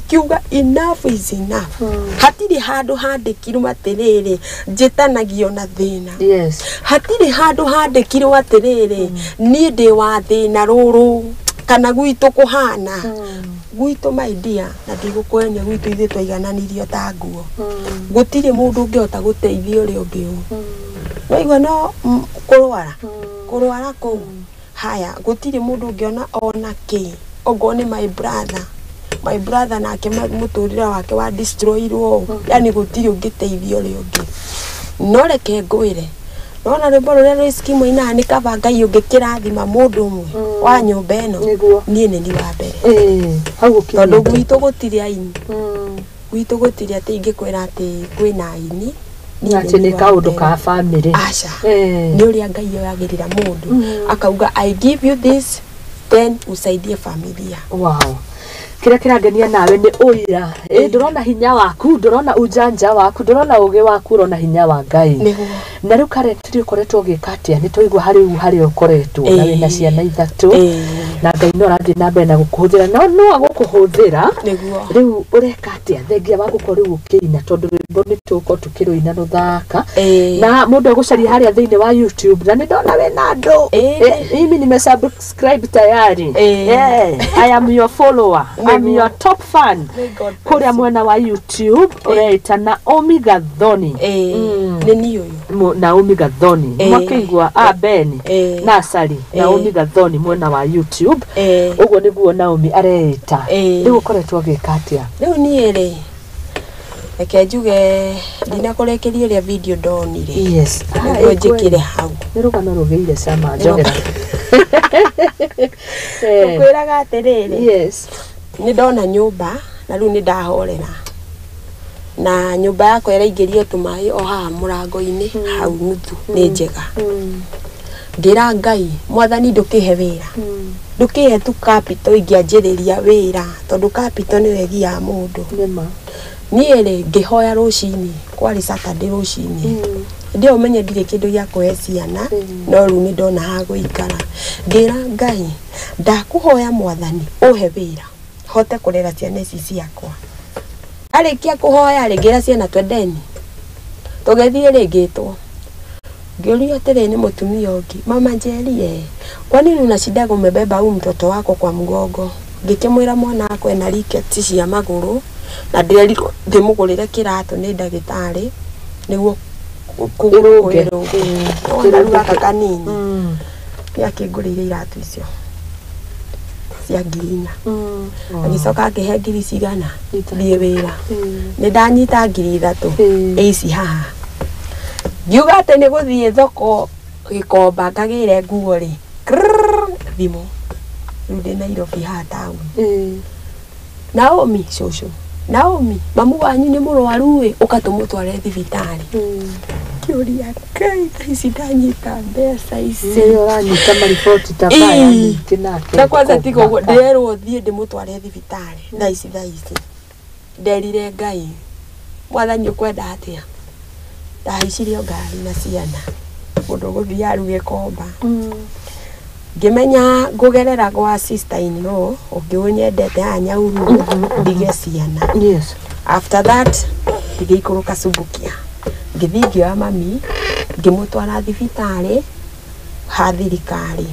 Ngiuga enough is enough. Hatirĩ handũ handĩkirwo atĩrĩrĩ, njĩtanagio na thĩna. Yes. Hatirĩ handũ handĩkirwo atĩrĩrĩ, niĩ ndĩ wa thĩna rũrũ kana gwitũ kũhana. Gwitũ my dear, na ndigũkũhenia gwitũ ithuĩ twaigananirio ta nguo. Gũtirĩ mũndũ ũngĩhota gũteithia ũrĩa ũngĩ ũũ. Waigua no kũrwara. Kũrwara kũu. Haya, gũtirĩ mũndũ ũngĩona ona kĩ. Ongorwo nĩ my brother. My brother nake mũtũrĩre wake wa destroyirwo. Yani gũtirĩ ũngĩteithia ũrĩa ũngĩ. No reke ngwĩre, nona rwĩmbo rũrĩa rwĩ skimu ina nĩ kaba Ngai ũngĩkĩrathima mũndũ ũmwe wa nyũmba ĩno, niĩ nĩ niĩ wa mbere. Hau gũkinyĩte. Tondũ gwitũ gũtirĩ aini. Gwitũ gũtirĩ atĩ ingĩkwĩra atĩ kwĩna aini. Atĩ nĩ kaũndũ ka bamĩrĩ. Aca. Nĩ ũrĩa Ngai oyagĩrĩra mũndũ. Akauga I give you this, then usaidie familia. Wow. Kĩrĩa kĩrangenia nawe nĩ ũira. Ndũrona hinya waku, ndũrona ujanja waku, ndũrona ũgĩ waku, ũrona hinya wa Ngai. Na rĩu currently ũkoretwo ũgĩka atĩa? Nĩ twaigua harĩ harĩa ũkoretwo na wĩna ciana ithatũ. Na Ngai no arathiĩ na mbere na gũkũhũthĩra. No no agũkũhũthĩra. Rĩu ũreka atĩa? Thengia wa gũkorwo rĩu ũkĩina tondũ rwĩmbo nĩ tũgũkorwo tũkĩrũina rũthaka. Na mũndũ agũcaria harĩa thĩinĩ wa YouTube na nĩ ndona wĩna andũ. Mimi nimesubscribe tayari. I am your follower. I'm your top fan. Kũrĩa mwena wa YouTube ũreita Naomi Gathoni. Nĩ niĩ ũyũ. Naomi Gathoni. Mwakĩigua a Ben Nasari Naomi Gathoni mwena wa YouTube. Ũguo nĩguo Naomi areita. Rĩu ũkoretwo ũgĩka atĩa? Rĩu niĩ rĩ, reke njuge ndinakũrĩkĩria ũrĩa video ndonire. Yes. Nĩguo njĩkĩre hau. Nĩ rũgano rũgĩire cama njogera. Ngũkwĩraga atĩrĩrĩ. Yes. Nĩ ndona nyũmba na rĩu nĩ ndahorera. Na nyũmba yakwa ĩraingĩrio tũmaĩ o haha mũrango-inĩ hau nuthu nĩ njega. Ngĩra Ngai, mwathani ndũkĩhe wĩra. Ndũkĩhe tu capital ingĩanjĩrĩria wĩra tondũ capital nĩyo ĩgiaga mũndũ. Niĩ rĩ ngĩhoya rũcinĩ, kwarĩ Saturday rũcinĩ. Hĩndĩ ĩyo ũmenye ndirĩ kĩndũ gĩa kũhe ciana, no rĩu nĩ ndona ha gũikara. Ngĩra Ngai, ndakũhoya mwathani ũhe wĩra hote kũrera ciana ici ciakwa. Arĩkia kũhoya rĩ, ngĩra ciana twendeni. Tũgĩthiĩ rĩ, ngĩtwo. Ngĩũrio atĩrĩ nĩ mũtumia ũngĩ, mama Njeri, kwa nini unashinda kumebeba huyu mtoto wako kwa mgongo? Ngĩkĩmwĩra mwana wakwa ena rickets cia magũrũ na ndĩrerirwo ndĩmũgũrĩre kĩratũ nĩ ndagĩtarĩ nĩguo kũgũrũ kwĩrũnge. Ona rĩu gaka kanini nĩ akĩngũrĩire iratũ icio cia 4,000. Agĩcoka akĩhe 3,000 cigana thiĩ wĩra. Nĩ ndanyita 3,000 ici haha. Ngiuga atĩ nĩ gũthiĩ thoko Gĩkomba ngagĩre nguo rĩ, thimũ. Rĩu ndĩ Nairobi haha taũni. Naomi cũcũ, Naomi mamu wanyu nĩ mũrwaru ĩ, ũka tũmũtware thibitarĩ. Ngĩũria Ngai, thaa ici ndanyita mbeca ici. Nĩyo ũranyita mariboti ta maya nyingĩ nake. Na kwanza tiga ũguo, ndĩrerwo thiĩ ndĩmũtware thibitarĩ thaa ici thaa ici. Nderire Ngai, mwathani ũkwenda atĩa? Ndahaicirio ngari na ciana. Mũndũ ũgũthiĩ aru Gĩkomba. Ngĩmenya ngũgerera gwa sister in law ũngĩ ũnyendete haha Nyahururu ndige ciana. Yes. After that ngĩgĩikũrũka Subukia, ngĩthiĩ ngĩoya mami ngĩmũtwara thibitarĩ ha thirikari.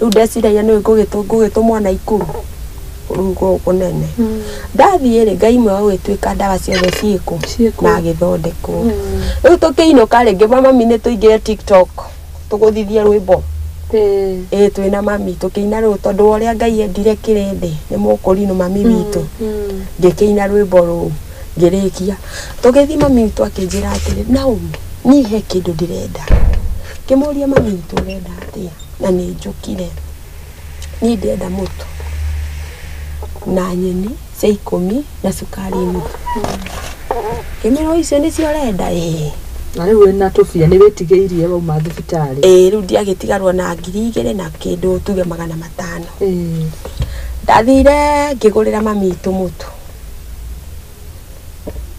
Rĩu ndeciragia nĩ ngũgĩtũmwo Naikuru rĩu gũkũ kũnene. Ndathiĩ rĩ, Ngai mwega gũgĩtuĩka ndawa ciothe ciĩkũ Ciĩkuo. na agĩthondekwo. Rĩu tũkĩinũka rĩ, ngĩmwĩra mami nĩ tũingĩre TikTok tũgũthithie rwĩmbo. Ĩĩ twĩna mami tũkĩina rũu tondũ wa ũrĩa Ngai endire kĩrĩndĩ nĩ mũkũrinũ mami witũ. Ngĩkĩina rwĩmbo rũu ngĩrĩkia, tũgĩthiĩ mami witũ akĩnjĩra atĩrĩ, Naomi, niĩ he kĩndũ ndĩrenda. Ngĩmũria mami witũ ũrenda atĩa, na nĩ njũkire. Niĩ ndĩrenda mũtu na nyeni cia 10 na cukari nuthu. Ngĩmwĩra icio nĩcio ũrenda? Ĩĩ. Na rĩu wĩna tũbia nĩ wĩtigĩirie wauma thibitarĩ. Ĩĩ, rĩu ndiagĩtigarwo na 2000 na kĩndũ tuge 500. Ndathire ngĩgũrĩra mami witũ mũtu.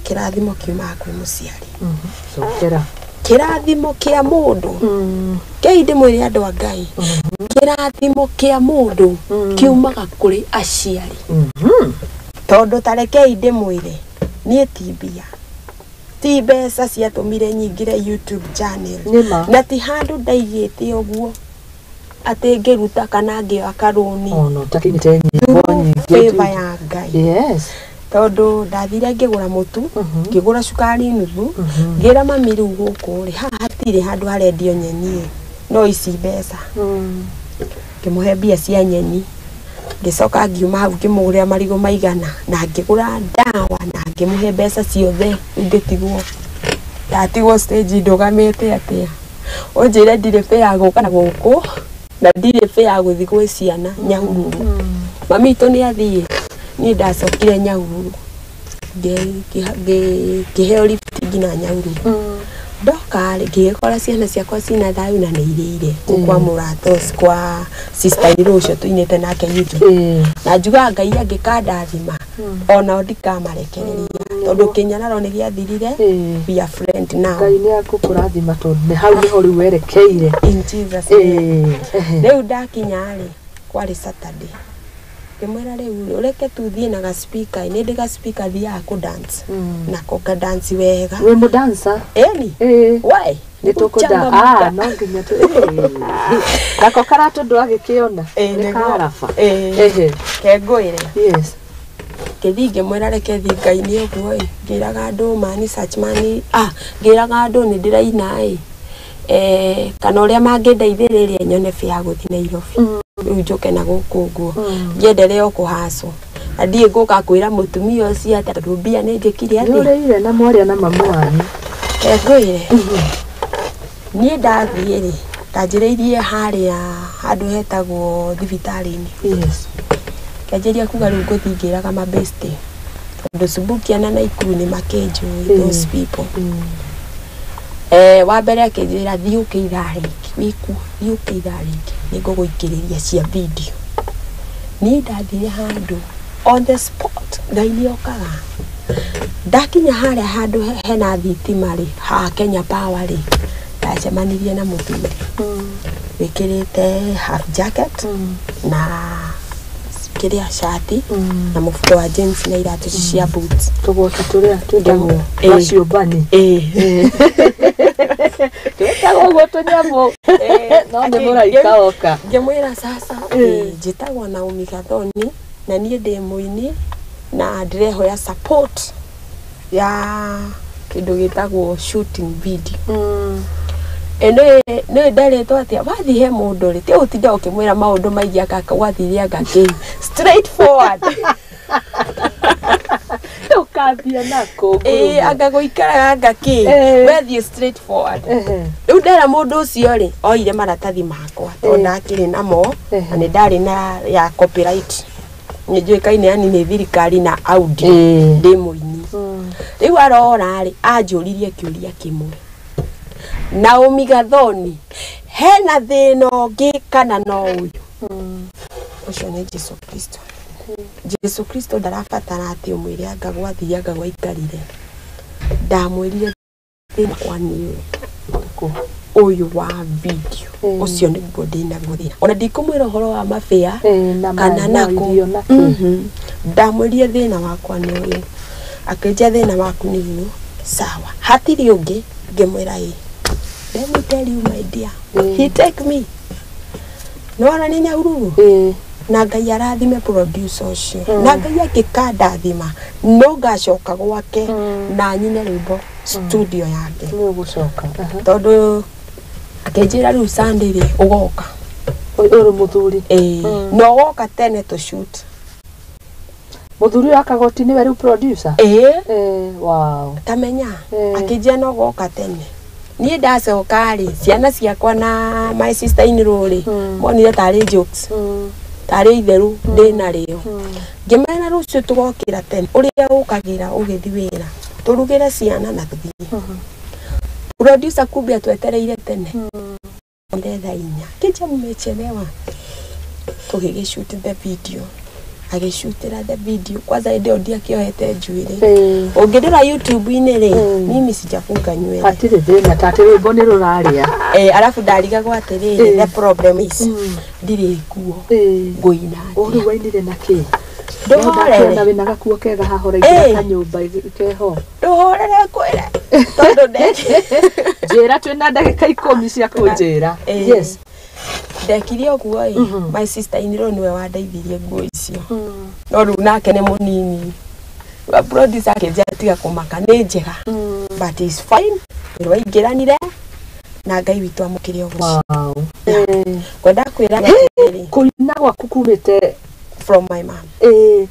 Kĩrathimo kiumaga kwĩ mũciari. Cokera. Kĩrathimo kĩa mũndũ. Kĩi ndĩmwĩre andũ a Ngai. Kĩrathimo kĩa mũndũ kiumaga kũrĩ aciari. Tondũ ta rekei ndĩmwĩre, niĩ ti mbia, ti mbeca ciatũmire nyingĩre YouTube channel. Nĩma. Na ti handũ ndaigĩte ũguo atĩ ngĩruta kana ngĩoya karũni. Ona ũtakĩinĩte nyĩmbo nyingĩ. Favor ya Ngai. Yes. Tondũ ndathire ngĩgũra mũtu, ngĩgũra cukari nuthu, ngĩra mami rĩu gũkũ rĩ, haha hatirĩ handũ harendio nyeni ĩ, no ici mbeca. Ngĩmũhe mbia cia nyeni. Ngĩcoka ngiuma hau ngĩmũgũrĩra marigũ maigana na ngĩgũra ndawa na ngĩmũhe mbeca ciothe. Rĩu ngĩtigwo, ndatigwo stage ndũgamĩte atĩa, ũnjĩre ndirĩ pay ya gũka na gũkũ na ndirĩ pay ya gũthiĩ gwĩ ciana Nyahururu. Mami witũ nĩ athiĩ, niĩ ndacokire Nyahururu ngĩheo lift nginya Nyahururu. Ndoka rĩ, ngĩgĩkora ciana ciakwa cina thayũ na nĩ irĩire kũu kwa mũrata ũcio, kwa sister in law ũcio tũinĩte nake YouTube. Na njugaga Ngai angĩkandathima onao ndikamarekereria tondũ kĩnyararo nĩ gĩathirire. We are friend now. Ngai nĩ akũkũrathima tondũ nĩ hau nĩho rĩu werekeire. In Jesus name. Rĩu ndakinya rĩ, kwarĩ Saturday. Ngĩmwĩra rĩu ũreke tu thiĩ na ga speaker, nĩ ndĩ ga speaker thiaga kũ dance. Nako ka dance wega. Wĩ mũdansa? Ĩni. Why? Nĩ tũkũda. No nginya tu. Nako karatũ ndwagĩkĩona. Nĩ karaba. Kengũĩre. Yes. Ngĩthiĩ ngĩmwĩra reke thiĩ Ngai nĩ ũguo ĩ, ngĩraga andũ mani search mani, ngĩraga andũ nĩ ndĩraina ĩ, kana ũrĩa mangĩndeithĩrĩria nyone bĩa ya gũthiĩ Nairobi. Rĩu njũke na gũkũ ũguo. Ngĩendelee o kũhacwo. Na ndiĩ ngũka kwĩra mũtumia ũcio atĩ tondũ mbia nĩ njĩkire atĩa. Nĩ ũrĩire na mwaria na mamu wanyu. Ngwĩre. Niĩ ndathiĩ rĩ, ndanjĩrĩirie harĩa handũ hetagwo thibitarĩ-inĩ. Yes. Ngĩanjĩrĩria kuga rĩu ngũthiĩ ngĩraga mabeste. Tondũ Subukia na Naikuru nĩ makĩnjũĩ those people. Wa mbere akĩnjĩra thiĩ ũke ithaa rĩngĩ, wĩkuo, thiĩ ũke ithaa rĩngĩ, nĩ ngũgũikĩrĩria cia video. Niĩ ndathire handũ on the spot, Ngai nĩ okaga. Ndakinya harĩa handũ hena thitima rĩ, ha Kenya Power rĩ, ndacemanirie na mũthuri wĩkĩrĩte half jacket na kĩrĩa shati na mũbuto wa jeans na iratũ cia boots. Tũgoti tũrĩa twĩtagwo twa ciũmbani. Twĩtagwo ũguo tũnyamũ. No nĩ mũraika oka. Ngĩmwĩra sasa, njĩtagwo Naomi Gathoni na niĩ ndĩ mũini na ndĩrehoya support ya kĩndũ gĩtagwo shooting video. Nĩ ndarĩtwo atĩa wathiĩ he mũndũ rĩ, ti ũtinda ũkĩmwĩra maũndũ maingĩ anga wathire anga kĩ straight forward. Ũkambia nako. Anga gũikaraga anga kĩ, wethiĩ straight forward. Rĩu ndera mũndũ ũcio rĩ, oire maratathi makwa tondũ ndakĩrĩ namo na nĩ ndarĩ na ya copyright. Nĩ njũĩkaine yani nĩ thirikari na audio ndĩ mũini. Rĩu arora rĩ, anjũririe kĩũria kĩmwe. Naomi Gathoni, hena thĩna ũngĩ kana no ũyũ? Ũcio nĩ Jesu Kristo. Jesu Kristo ndarabatara atĩ ũmwĩre anga gwathiĩ anga gwaikarire. Ndamwĩrire thĩna kwa niĩ ũyũ. Ũyũ wa video ũcio nĩguo ndĩnaguo thĩna. Ona ndikũmwĩra ũhoro wa mabĩa kana nako. Ndamwĩrire thĩna wakwa nĩ ũyũ. Akĩnjia thĩna waku nĩ ũyũ. Sawa. Hatirĩ ũngĩ. Ngĩmwĩra ĩ. Let me tell you my dear. He take me. Nĩwona nĩ Nyahururu? Na Ngai arathime producer ũcio. Na Ngai angĩkandathima no ngacoka gwake na nyine rwĩmbo studio yake. Nĩũgũcoka. Tondũ akĩnjĩra rĩu Sunday rĩ ũgoka. Ũrĩ mũthuri. Na ũgoka tene tũ shoot. Mũthuri ũyũ akagoti nĩwe rĩu producer? Wow. Tamenya. Akĩnjĩra no ũgoka tene. Niĩ ndacoka rĩ ciana ciakwa na my sister in law rĩ monire tarĩ jokes. Tarĩ itherũ ndĩna rĩo. Ngĩmera rũciũ tũgokĩra tene ũrĩa ũkagĩra ũgĩthiĩ wĩra tũrugĩre ciana na tũthiĩ. Producer kumbe atwetereire tene. Thaa inya kĩnja mmechelewa. Tũgĩgĩshoot the video. Agĩshutĩra the video kwanza hĩndĩ ĩyo ndiakĩohete njuĩrĩ. Ũngĩrora YouTube-inĩ rĩ mimi sijafunga nywele. Hatirĩ thĩna ta atĩ rwĩmbo nĩ rũrarĩa. Arabu ndarigagwo atĩrĩrĩ the problem is ndirĩ nguo ngũina atĩa. Rĩu wainire na kĩ? Ndũhorere. Wĩna gakuo kega haha ũraingĩra kanyũmba keho. Ndũhorere ngwĩre tondũ njĩra twĩna ndagĩka 10 cia kũnjĩra. Yes. Ndekire ũguo ĩ my sister in law nĩwe wandeithirie nguo icio. No rĩu nake nĩ mũnini. Producer akĩnjĩra tiga kũmaka nĩ njega. But is fine. Nĩwaingĩranire na Ngai witũ amũkĩre ũguo. Wow. Ngwenda kwĩra atĩrĩrĩ kũina gwaku kumĩte from my mom.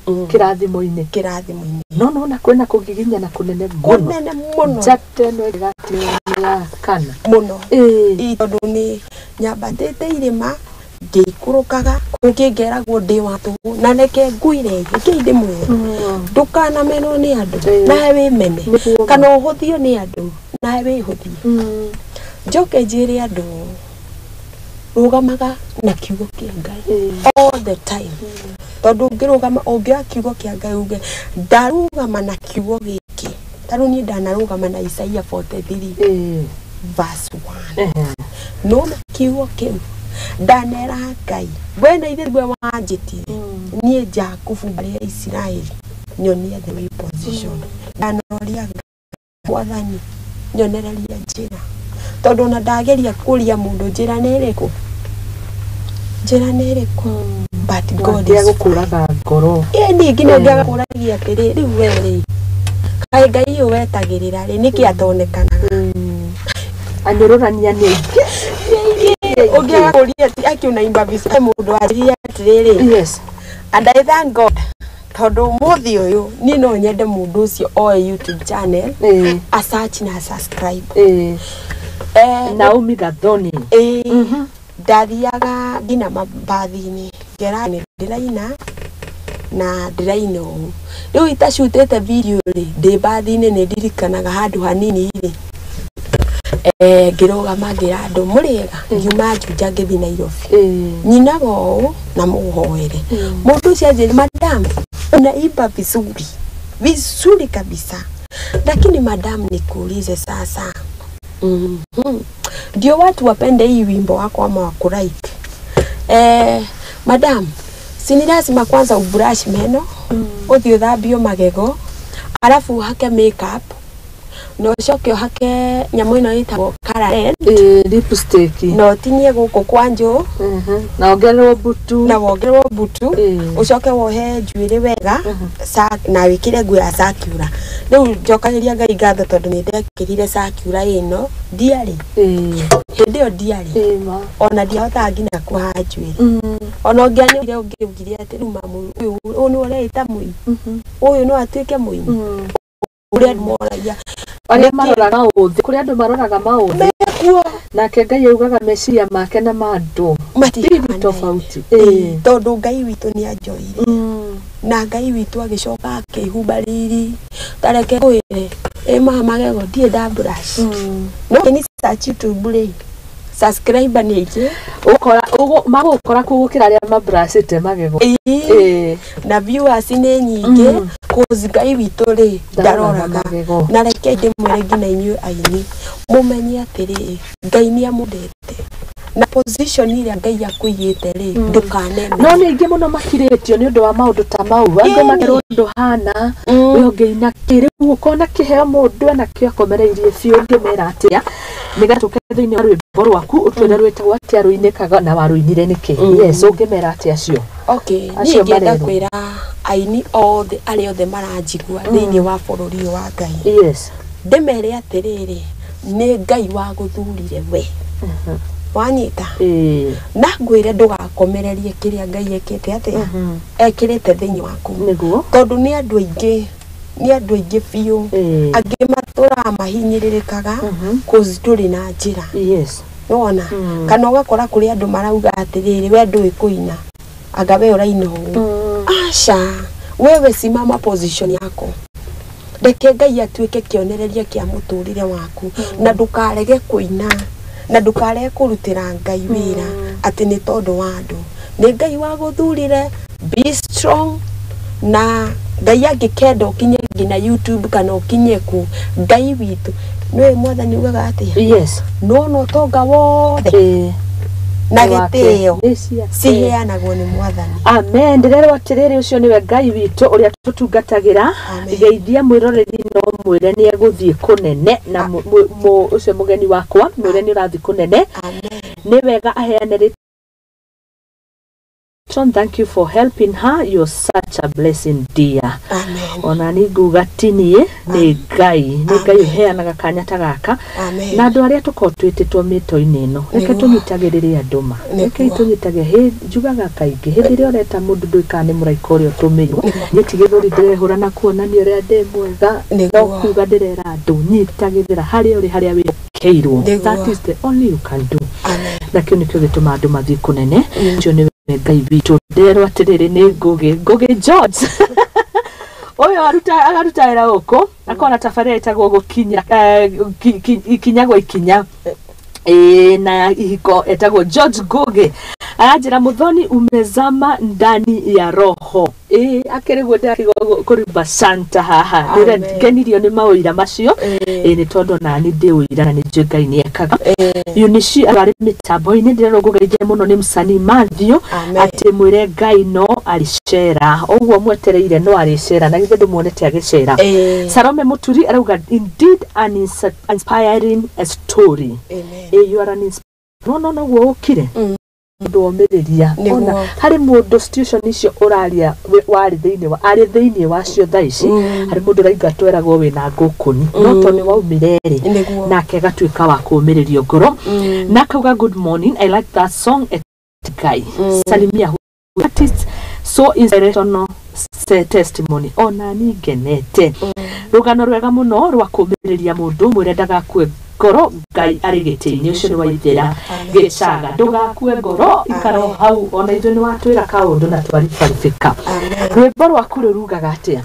Kĩrathimo-inĩ. Kĩrathimo-inĩ. No no na kwĩna kũgiginyana kũnene mũno. Kũnene mũno. Njata ĩno ĩgatĩ ya kana. Mũno. Tondũ nĩ nyambatĩte irĩma ngĩikũrũkaga kũngĩ ngeragwo ndĩ wa tũhũ na reke ngwĩre reke ndĩmwĩre ndũkanamenwo nĩ andũ nawe wĩmene kana ũhũthio nĩ andũ nawe wĩhũthie. Njoke njĩre andũ rũgamaga na kiugo kĩa Ngai all the time. Tondũ ũngĩrũgama ũngĩoya kiugo kĩa Ngai uge ndarũgama na kiugo gĩkĩ. Ta rĩu niĩ ndanarũgama na Isaiah 43 verse 1. No na kiugo kĩu ndanera Ngai we na ithe we wanjĩtire niĩ Jakubu mbarĩ ya Isiraeli nyonie the way position. Ndanoria Mwathani nyonereria njĩra tondũ ona ndageria kũria mũndũ njĩra nĩ ĩrĩkũ njĩra nĩ ĩrĩkũ but God is gũkũraga ngoro. Ningĩ nĩ ũngĩagakũragia atĩrĩ rĩu we rĩ kaĩ Ngai ũyũ wetagĩrĩra rĩ nĩkĩ atonekanaga. Anyũrũrania nĩ aingĩ. Ũngĩagakũria atĩ akiunaimba mbica mũndũ anjĩrire atĩrĩrĩ. Yes. And I thank God tondũ ũmũthĩ ũyũ niĩ no nyende mũndũ ũcio oe YouTube channel a search na subscribe. Naomi Gathoni. Ndathiaga nginya mabathi-inĩ ngera ndĩraina na ndĩraina ũũ. Rĩu itacutĩte video rĩ ndĩ bathi-inĩ nĩ ndirikanaga handũ hanini rĩ ngĩrũgama ngĩra andũ mũrĩega ngiuma Juja ngĩthiĩ Nairobi. Nyinaga ũũ na mũhoere. Mũndũ ũcio anjĩrire madam unaimba vizuri vizuri kabisa lakini madam nikuulize sasa ndio watu wapende hii wimbo wako ama wakulike. Madam si ni lazima kwanza ubrush meno uthi uthambio magego alafu uhake makeup na ucoke uhake nyamũ ĩno ĩtagwo Colored lipstick na ũtinie gũkũ kwa njũ na wongererwo butu na wongererwo butu ũcoke wohe njuĩrĩ wega na wĩkĩre nguo ya circular. Rĩu njokagĩria Ngai ngatho tondũ nĩ ndekĩrire circular ĩno ndiarĩ hĩndĩ ĩyo ndiarĩ ona ndiahotaga nginya kuoha njuĩrĩ. Ona ũngĩanyonire ũngĩugire atĩ rĩu mamu ũyũ nĩwe ũreĩta mũini ũyũ no atuĩke mũini ũrĩa moragia arĩa maroraga maũthĩ kũrĩ andũ maroraga maũthĩ nake Ngai augaga meciria make na ma andũ matihanaine tofauti. Tondũ Ngai witũ nĩ anjoire na Ngai witũ agĩcoka akĩhumba riri ta reke ngwĩre ĩ maha magego ndirĩ nda brush no nĩ search YouTube rĩ Subscriber nĩ aingĩ. Ũkora magũkora kũ gũkĩra arĩa mabracĩte magego. Na viewers nĩ nyingĩ. Cause Ngai witũ rĩ ndaroraga. Na reke ndĩmwĩre nginya inyuĩ aini mũmenye atĩrĩ, Ngai nĩ amũndete na position ĩrĩa Ngai akũigĩte rĩ ndũkaneme. No nĩ aingĩ mũno makirĩtio nĩ ũndũ wa maũndũ ta mau, angĩ makerwo ndũhana we ũngĩina kĩ, rĩu ũkona kĩheo mũndũ enakĩo akomereirie biũ, ũngĩmera atĩa nĩgetha tũke thĩinĩ wa rwĩmbo rwaku ũtwĩre rwĩtagwo atĩa, rũinĩkaga na warũinire nĩkĩ? Yes, ũngĩmera atĩa acio? Okay, niĩ ingĩenda kwĩra aini othe arĩa othe maranjigua thĩinĩ wa bũrũri ũyũ wa Ngai. Yes. Ndĩmere atĩrĩrĩ, nĩ Ngai wagũthurire we. Wanyita? Na ngwĩre ndũgakomererie kĩrĩa Ngai ekĩte atĩa, ekĩrĩte thĩinĩ waku. Nĩguo. Tondũ nĩ andũ aingĩ, nĩ andũ aingĩ biũ. Angĩ matũraga mahinyĩrĩrĩkaga cause ndũrĩ na njĩra. Yes. Nĩwona? Kana ũgakora kũrĩ andũ marauga atĩrĩrĩ, we ndũĩ kũina, anga we ũraina ũũ. Aca, wewe simama position yako. Reke Ngai atuĩke kĩonereria kĩa mũtũrĩre waku, na ndũkarege kũina, na ndũkarege kũrutĩra Ngai wĩra atĩ nĩ tondũ wa andũ. Nĩ Ngai wagũthurire, be strong, na Ngai angĩkenda ũkinye nginya YouTube kana ũkinye kũ, Ngai witũ nĩwe Mwathani ugaga atĩa? Yes. No no ũtonga wothe na gĩtĩo ciheanagwo nĩ Mwathani. Amen. Ndĩrerwo atĩrĩrĩ, ũcio nĩwe Ngai witũ ũrĩa tũtungatagĩra. Geithia mwĩroreri no mwĩre nĩ egũthiĩ kũnene, na ũcio mũgeni wakwa mwĩre nĩ ũrathiĩ kũnene. Nĩ wega aheane rĩtwa. Thank you for helping her. You're such a blessing, dear. Amen. Ona nĩ nguga ti niĩ, nĩ Ngai. Nĩ Ngai ũheanaga kanya ta gaka. Na andũ arĩa tũkoragwo twĩtĩtwo mĩto-inĩ ĩno, reke tũnyitagĩrĩre andũ ma. Reke tũnyitage, njugaga kaingĩ, hĩndĩ ĩrĩa ũreta mũndũ ndũĩkaga nĩ mũraika ũrĩa ũtũmĩirwo. Niĩ ti gĩthũri ndĩrehũra na kuonania ũrĩa ndĩ mwega, no kuga ndĩrera andũ nyitagĩrĩra harĩa ũrĩ, harĩa wĩhokeirwo. That is the only you can do. Na kĩu nĩkĩo gĩtũmaga andũ mathiĩ kũnene. Ũcio nĩ Ngai witũ. Ndĩrerwo atĩrĩrĩ, nĩ Ngũgĩ George. Ũyũ agaruta wĩra gũkũ, akona tabarĩra ĩtagwo gũkinya ikinya gwa ikinya. Na ihiko etagwo George Ngũgĩ. Aranjĩra Muthoni, umezama ndani ya roho. Akĩrĩguo ndĩrakĩigua kũrimba Santa haha. Ndĩrakenirio nĩ maũira macio. Nĩ tondũ nani ndĩ ũira na nĩ njũĩ Ngai nĩ ekaga. Eunice arĩ mĩtambo-inĩ, ndĩrerwo ngũgeithie mũno nĩ msanii Matthew, atĩ mwĩre Ngai no arĩcera. Ũguo mwetereire no arĩcera, na githĩ ndũmuonete agĩcera. Salome Muturi arauga indeed an inspiring story. You are an no no noguo ũkire. Mũndũ womĩrĩria. Ona harĩ mũndũ situation icio ũraria warĩ thĩinĩ wa arĩ thĩinĩ wacio thaa ici, harĩ mũndũ ũraiga tweragwo wĩna ngũkũni, no to nĩ waumire rĩ, nake agatuĩka wa kũũmĩrĩrio ngoro. Na akauga good morning, I like that song at Ngai. Salimia artist, so inspirational testimony. Ona ni ngenete. Rũgano rwega mũno rwa kũũmĩrĩria mũndũ, mwĩre ndagakue ngoro, Ngai arĩ gĩtĩ-inĩ. Ũcio nĩ waithĩra gĩcaga, ndũgakue ngoro, ikara hau. Ona ithuĩ nĩ watwĩra kaũndũ na twaribaribĩka. Rwĩmbo rwaku rũrugaga atĩa?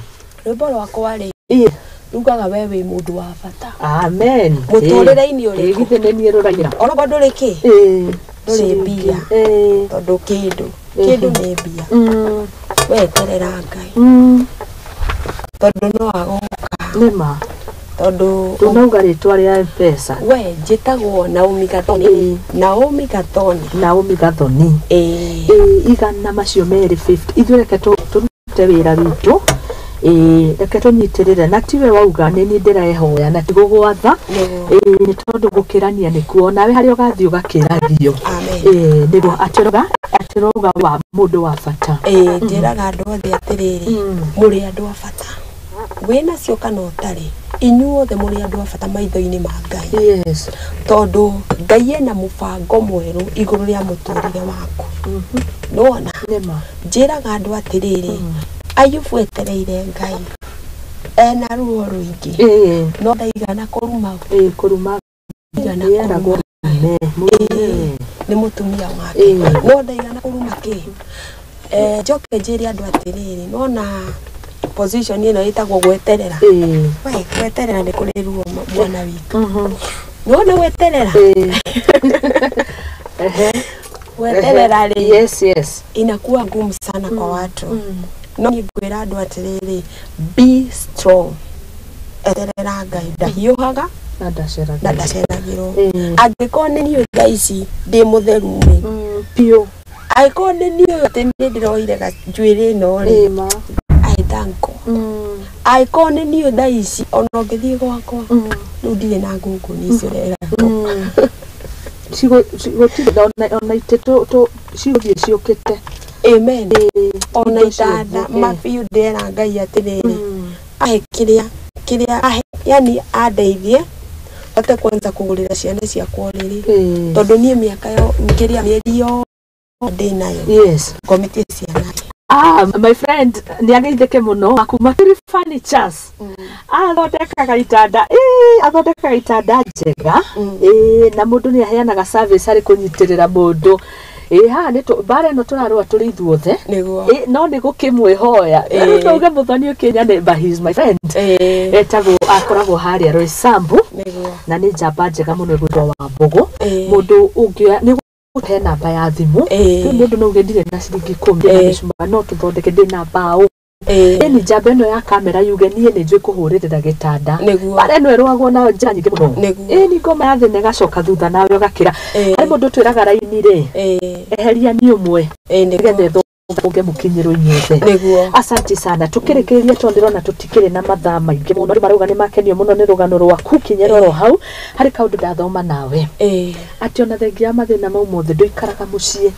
Rwĩmbo rwakwa rĩ rugaga we wĩ mũndũ wa bata. Amen. Mũtũrĩre-inĩ ũrĩkũ? Githĩ nĩ niĩ rũraira? Onokorwo ndũrĩ kĩ? Ndũrĩ mbia. Tondũ kĩndũ nĩ mbia. Weterera Ngai. Tondũ no agoka. Nĩma. Tondũ ndũnauga rĩtwa rĩa M-Pesa. We njĩtagwo Naomi Gathoni. Naomi Gathoni. Naomi Gathoni. Igana macio merĩ 50. Ithuĩ reke tũrute wĩra witũ. Reke tũnyitĩrĩre, na tiwe wauga nĩ niĩ ndĩrehoya na tigũgwatha. Nĩ tondũ gũkĩrania nĩkuo, nawe harĩa ũgathiĩ ũgakĩragio. Nĩguo atĩrauga wa mũndũ wa bata. Njĩraga andũ othe atĩrĩrĩ, mũrĩ andũ a bata. Wĩnacio kana ũtarĩ, inyuothe mũrĩ andũ a bata maitho-inĩ ma Ngai. Yes. Tondũ Ngai ena mũbango mwerũ igũrũ rĩa mũtũrĩre waku. Nĩwona? Njĩraga andũ atĩrĩrĩ, Ayubu etereire Ngai ena ruo rũingĩ, no ndaigana kũruma. Kũruma nĩ mũtumia wake, no ndaigana kũruma kĩ. Njoke njĩre andũ atĩrĩrĩ, nĩwona position ĩno ĩtagwo gweterera. We gweterera nĩ kũrĩ ruo mwana witũ. Nĩwona gweterera gweterera rĩ, yes yes, inakuwa ngumu sana kwa watu. No niĩ ngwĩra andũ atĩrĩrĩ, be strong, eterera Ngai, ndahiũhaga na ndaceragĩrwo, na ndaceragĩrwo. Angĩkorwo nĩ niĩ thaa ici ndĩ mũtheru rĩ, biũ, angĩkorwo nĩ niĩ atĩ nĩ ndĩroire njuĩrĩ ĩno rĩ, I thank God. Angĩkorwo nĩ niĩ thaa ici ona ũngĩthiĩ gwakwa rĩu ndirĩ na ngũngũni icio ũreragwo. Gũtirĩ ona itĩ cigũthiĩ ciũkĩte. Amen. Ona itanda mabiũ ndĩrera Ngai atĩrĩrĩ, ahe kĩrĩa kĩrĩa ahe, yani andeithie hote kwanza kũgũrĩra ciana ciakwa ũrĩrĩ, tondũ niĩ mĩaka yo kĩrĩa mĩeri yothe ndĩ nayo, yes, ngometie ciana. My friend nĩ ageithĩke mũno kuma Turi Furnitures. Athondekaga itanda, athondekaga itanda njega, na mũndũ nĩ aheanaga service harĩ kũnyitĩrĩra mũndũ. Haha nĩ mbara ĩno tũrarũa tũrĩ ithuothe, no nĩ gũkĩmwĩhoya. Rĩu no uge Mũthoni ũkĩnya, but he is my friend. Etagwo, akoragwo harĩa Roysambu, na nĩ njamba njega mũno ĩgwĩtwo Wambũgũ. Mũndũ ũngĩoya nĩ he namba ya thimũ, rĩu mũndũ no uge ndirĩ na ciringi 10 na mĩcuma, no tũthondeke, ndĩ na mbaũ. Ĩni njamba ĩno ya kamera yuge niĩ nĩ njũĩ kũhũrĩrĩra gĩtanda. Mbara ĩno ĩrũagwo na njĩra nyingĩ mũno. Ĩni ngoma ya thĩna ĩgacoka thutha nawe ũgakĩra. Harĩ mũndũ twĩraga raini rĩ, eheria ni ũmwe nĩgetha ĩthũke mũkinyĩrwo inyuothe. Asante sana. Tukĩrĩkĩrĩria tondũ ndĩrona tũtikĩrĩ na mathaa maingĩ mũno. Andũ marauga nĩ makenio mũno nĩ rũgano rwaku, kinyĩra oro hau. Harĩ kaũndũ ndathoma nawe, atĩ ona thengia ya mathĩna mau mothe ndũikaraga mũciĩ,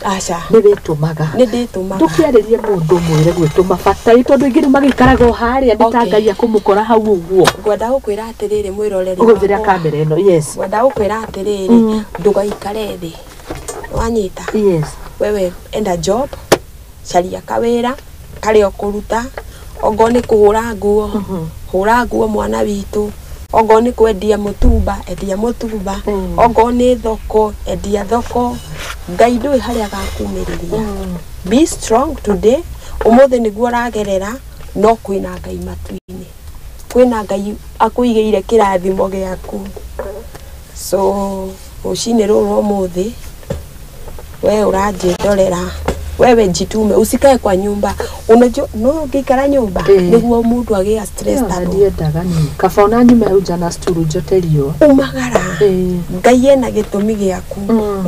nĩ wĩtũmaga. Nĩ ndĩtũmaga. Ndũkĩarĩrie mũndũ mwĩre gwĩtũma bata, tondũ aingĩ rĩu magĩikaraga o harĩa nĩ ta Ngai akũmũkora hau ũguo. Ngwenda gũkwĩra atĩrĩrĩ mwĩroreri, ũhũthĩra kamera ĩno. Yes, ngwenda gũkwĩra atĩrĩrĩ, ndũgaikare thĩ, wanyita. Yes, wewe enda job, caria kawĩra karĩa ũkũruta, ongorwo nĩ kũhũra nguo, hũra nguo mwana witũ, ongorwo nĩ kwendia mũtumba, endia mũtumba, ongorwo nĩ thoko, endia thoko. Ngai ndũĩ harĩa agakumĩrĩria. Be strong today, ũmũthĩ nĩguo ũragerera, no kwĩna Ngai matu-inĩ, kwĩna Ngai akũigĩire kĩrathimo gĩaku. So rũcinĩ rũrũ rwa ũmũthĩ, we ũranjĩndorera, wewe jitume, usikae kwa nyumba. Unajua no ũngĩikara nyũmba nĩguo mũndũ agĩa stress ta ndiendaga ni kaba ona nyume hau nja na sturu njote riũa. Umagara, Ngai ena gĩtũmi gĩaku.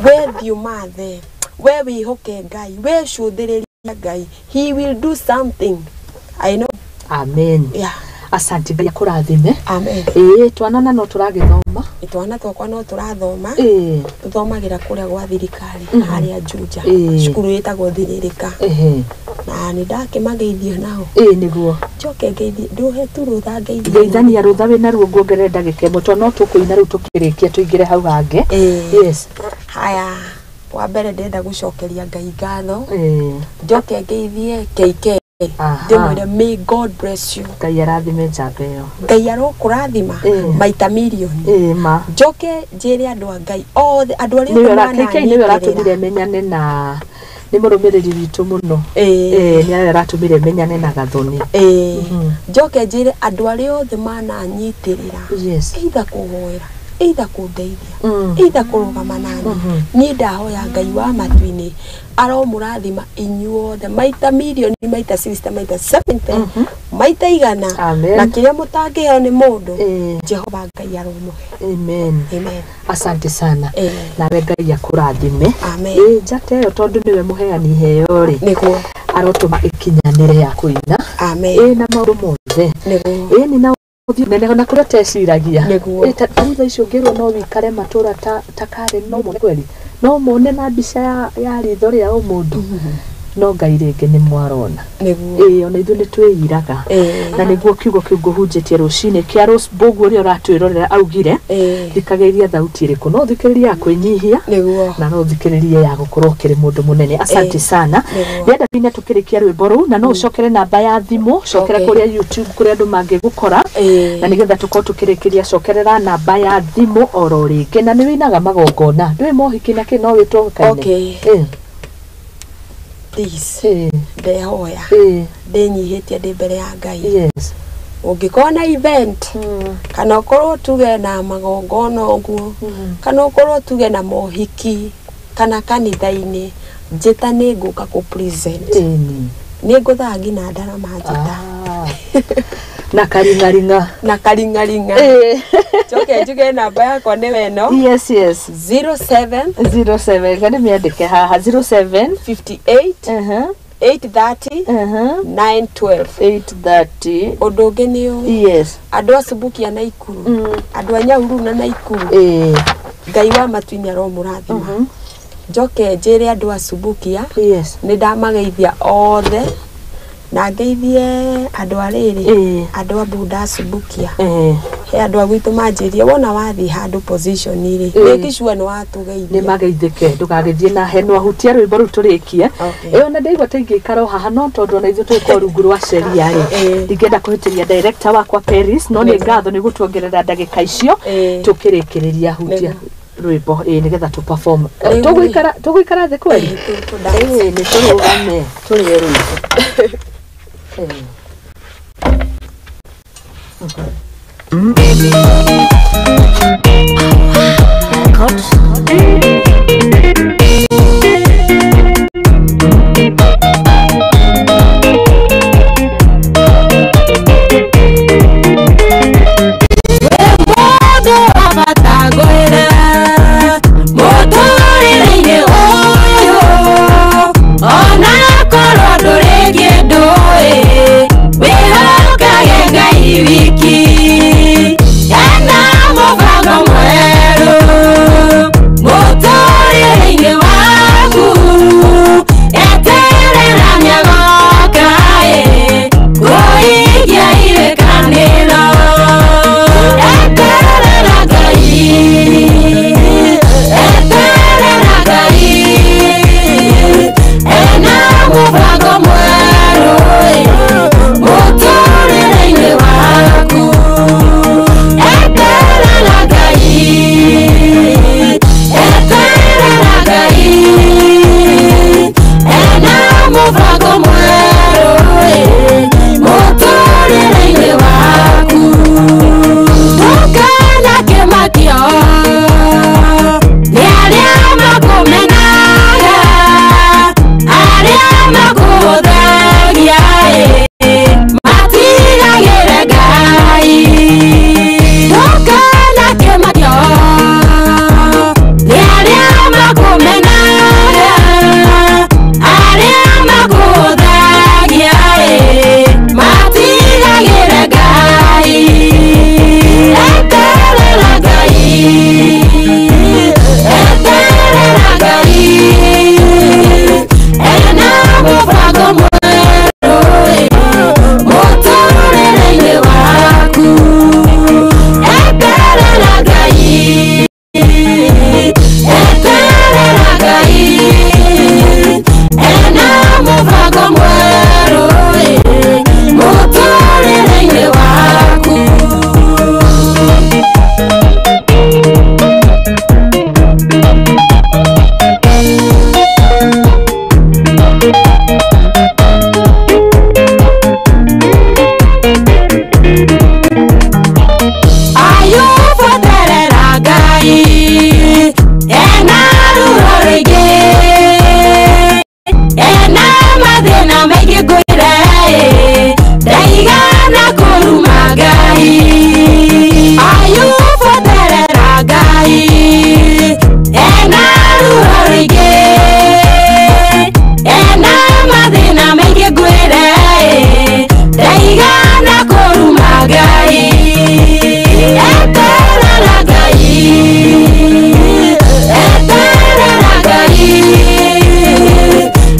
We thiĩ ũmathe, we wĩhoke Ngai, we cũthĩrĩria Ngai, he will do something. I know. Amen. Yeah. Asante, Ngai akũrathime. Amen. Twana no tũragĩthoma. Twana twakwa no tũrathoma. Tũthomagĩra kũrĩa gwa thirikari harĩa Juja, cukuru ĩtagwo Thirĩrĩka. Na nĩ ndakĩmageithio nao. Nĩguo. Njoke ngeithie, ndũhe tu rũtha ngeithie. Ngeithania rũtha wĩna ruo nguongerere ndagĩka ĩmwe, tondũ no tũkũina rĩu tũkĩrĩkia tũingĩre hau hangĩ. Yes. Haya, wa mbere ndĩrenda gũcokeria Ngai ngatho. Njoke ngeithie KK. Ndĩmwĩre may God bless you. Ngai arathime njamba ĩyo. Ngai arokũrathima maita mirioni. Ma. Njoke njĩre andũ a Ngai othe, andũ arĩa othe mananyitĩrĩra. KK nĩwe ũratũmire menyane na nĩ mũrũmĩrĩri witũ mũno. Nĩwe ũratũmire menyane na Gathoni. Njoke njĩre andũ arĩa othe mananyitĩrĩra. Yes. Either kũhoera, either kũndeithia, either kũrũgama nani. Niĩ ndahoya Ngai wa matu-inĩ aromũrathima inyuothe maita mirioni, maita 60, maita 70, maita igana. Na kĩrĩa mũtangĩheo nĩ mũndũ, Jehova Ngai aromũhe. Amen. Amen. Asante sana. Nawe Ngai akũrathime. Amen. Njata ĩyo tondũ nĩwe mũheani iheo rĩ, nĩguo arotũma ĩkinyanĩre ya kũina. Amen. Na maũndũ mothe. Nĩguo. Nĩ na nene na kũrĩa ũteciragia. Nĩguo. Ta rĩu thaa ici ũngĩrwo no wĩikare matũra ta Karen, no mone kweli, no mone na mbica ya ritho rĩa ũmũndũ. No Ngai rĩngĩ nĩ mwarona. Nĩguo. Ona ithuĩ nĩ twĩiraga. Na nĩguo kiugo kĩu ngũhunjĩtie rũcinĩ kĩa Rose Mbogo ũrĩa ũratwĩrorera augire, thikagĩrĩria thauti ĩrĩkũ, no ũthikĩrĩrie ya kwĩnyihia, nĩguo, na no ũthikĩrĩrie ya gũkorwo ũkĩrĩ mũndũ mũnene. Asante sana. Ndĩrenda twine tũkĩrĩkia rwĩmbo rũu, na no ũcokere namba ya thimũ, cokera kũrĩa YouTube kũrĩa andũ mangĩgũkora, na nĩgetha tũkorwo tũkĩrĩkĩria, cokerera namba ya thimũ oro rĩngĩ. Na nĩ wĩinaga magongona, ndũĩ mohiki na kĩ, no wĩtwo kaine. Please, ndehoya, ndĩnyihĩtie ndĩ mbere ya Ngai. Yes. Ũngĩkorwo na event kana ũkorwo tuge na magongona ũguo kana ũkorwo tuge na mohiki kana kanitha-inĩ, njĩta nĩ ngũka kũ present. Nĩ ngũthaa nginya ndarama njĩta. Na karingaringa. Na karingaringa. Njoke njuge namba yakwa nĩ weno. Yes, yes. 07 07 kana miandĩke haha 07 58 830 912. 830. Ũndũ ũngĩ nĩ ũyũ. Yes. Andũ a Subukia na Ikuru, andũ a Nyahururu na Naikuru, Ngai wa matu-inĩ aromũrathima. Njoke njĩre andũ a Subukia Yes. nĩ ndamageithia othe na ngeithie andũ a rĩrĩ, andũ a Bunda Subukia. He andũ a gwitũ manjĩrie wona wathiĩ handũ position rĩ, make sure nĩ watũgeithia. Nĩ mageithĩke, ndũgagĩthiĩ na henwa hutia rwĩmbo rũu tũrĩkie. Ĩyo na ndaigua ta ingĩikara o haha no tondũ ona ithuĩ tũgĩkorwo rungu rwa sheria rĩ, ndingĩenda kũhĩtĩria director wakwa Paris, no nĩ ngatho nĩ gũtuongerera ndagĩka icio tũkĩrĩkĩrĩria hutia rwĩmbo nĩgetha tũ perform. Tũgũikara thĩ kweli? Nĩ tũrũgame tũrĩe rwĩmbo. Wiki ena mũbango mwerũ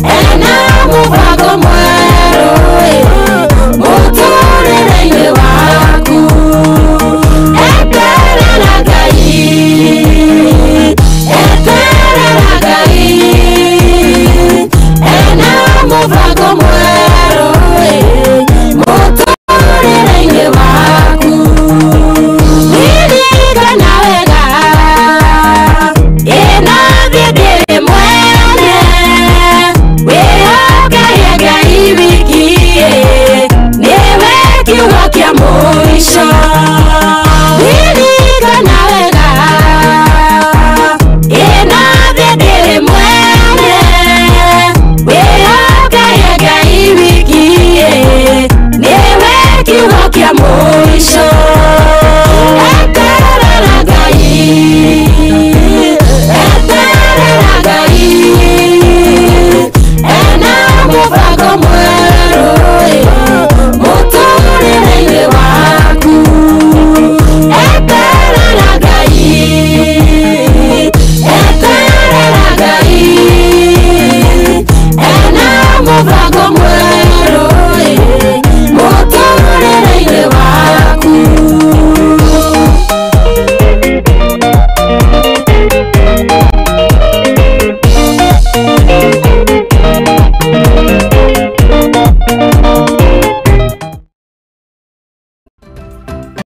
Ena mũbango mwerũ. Mũbango mwerũ.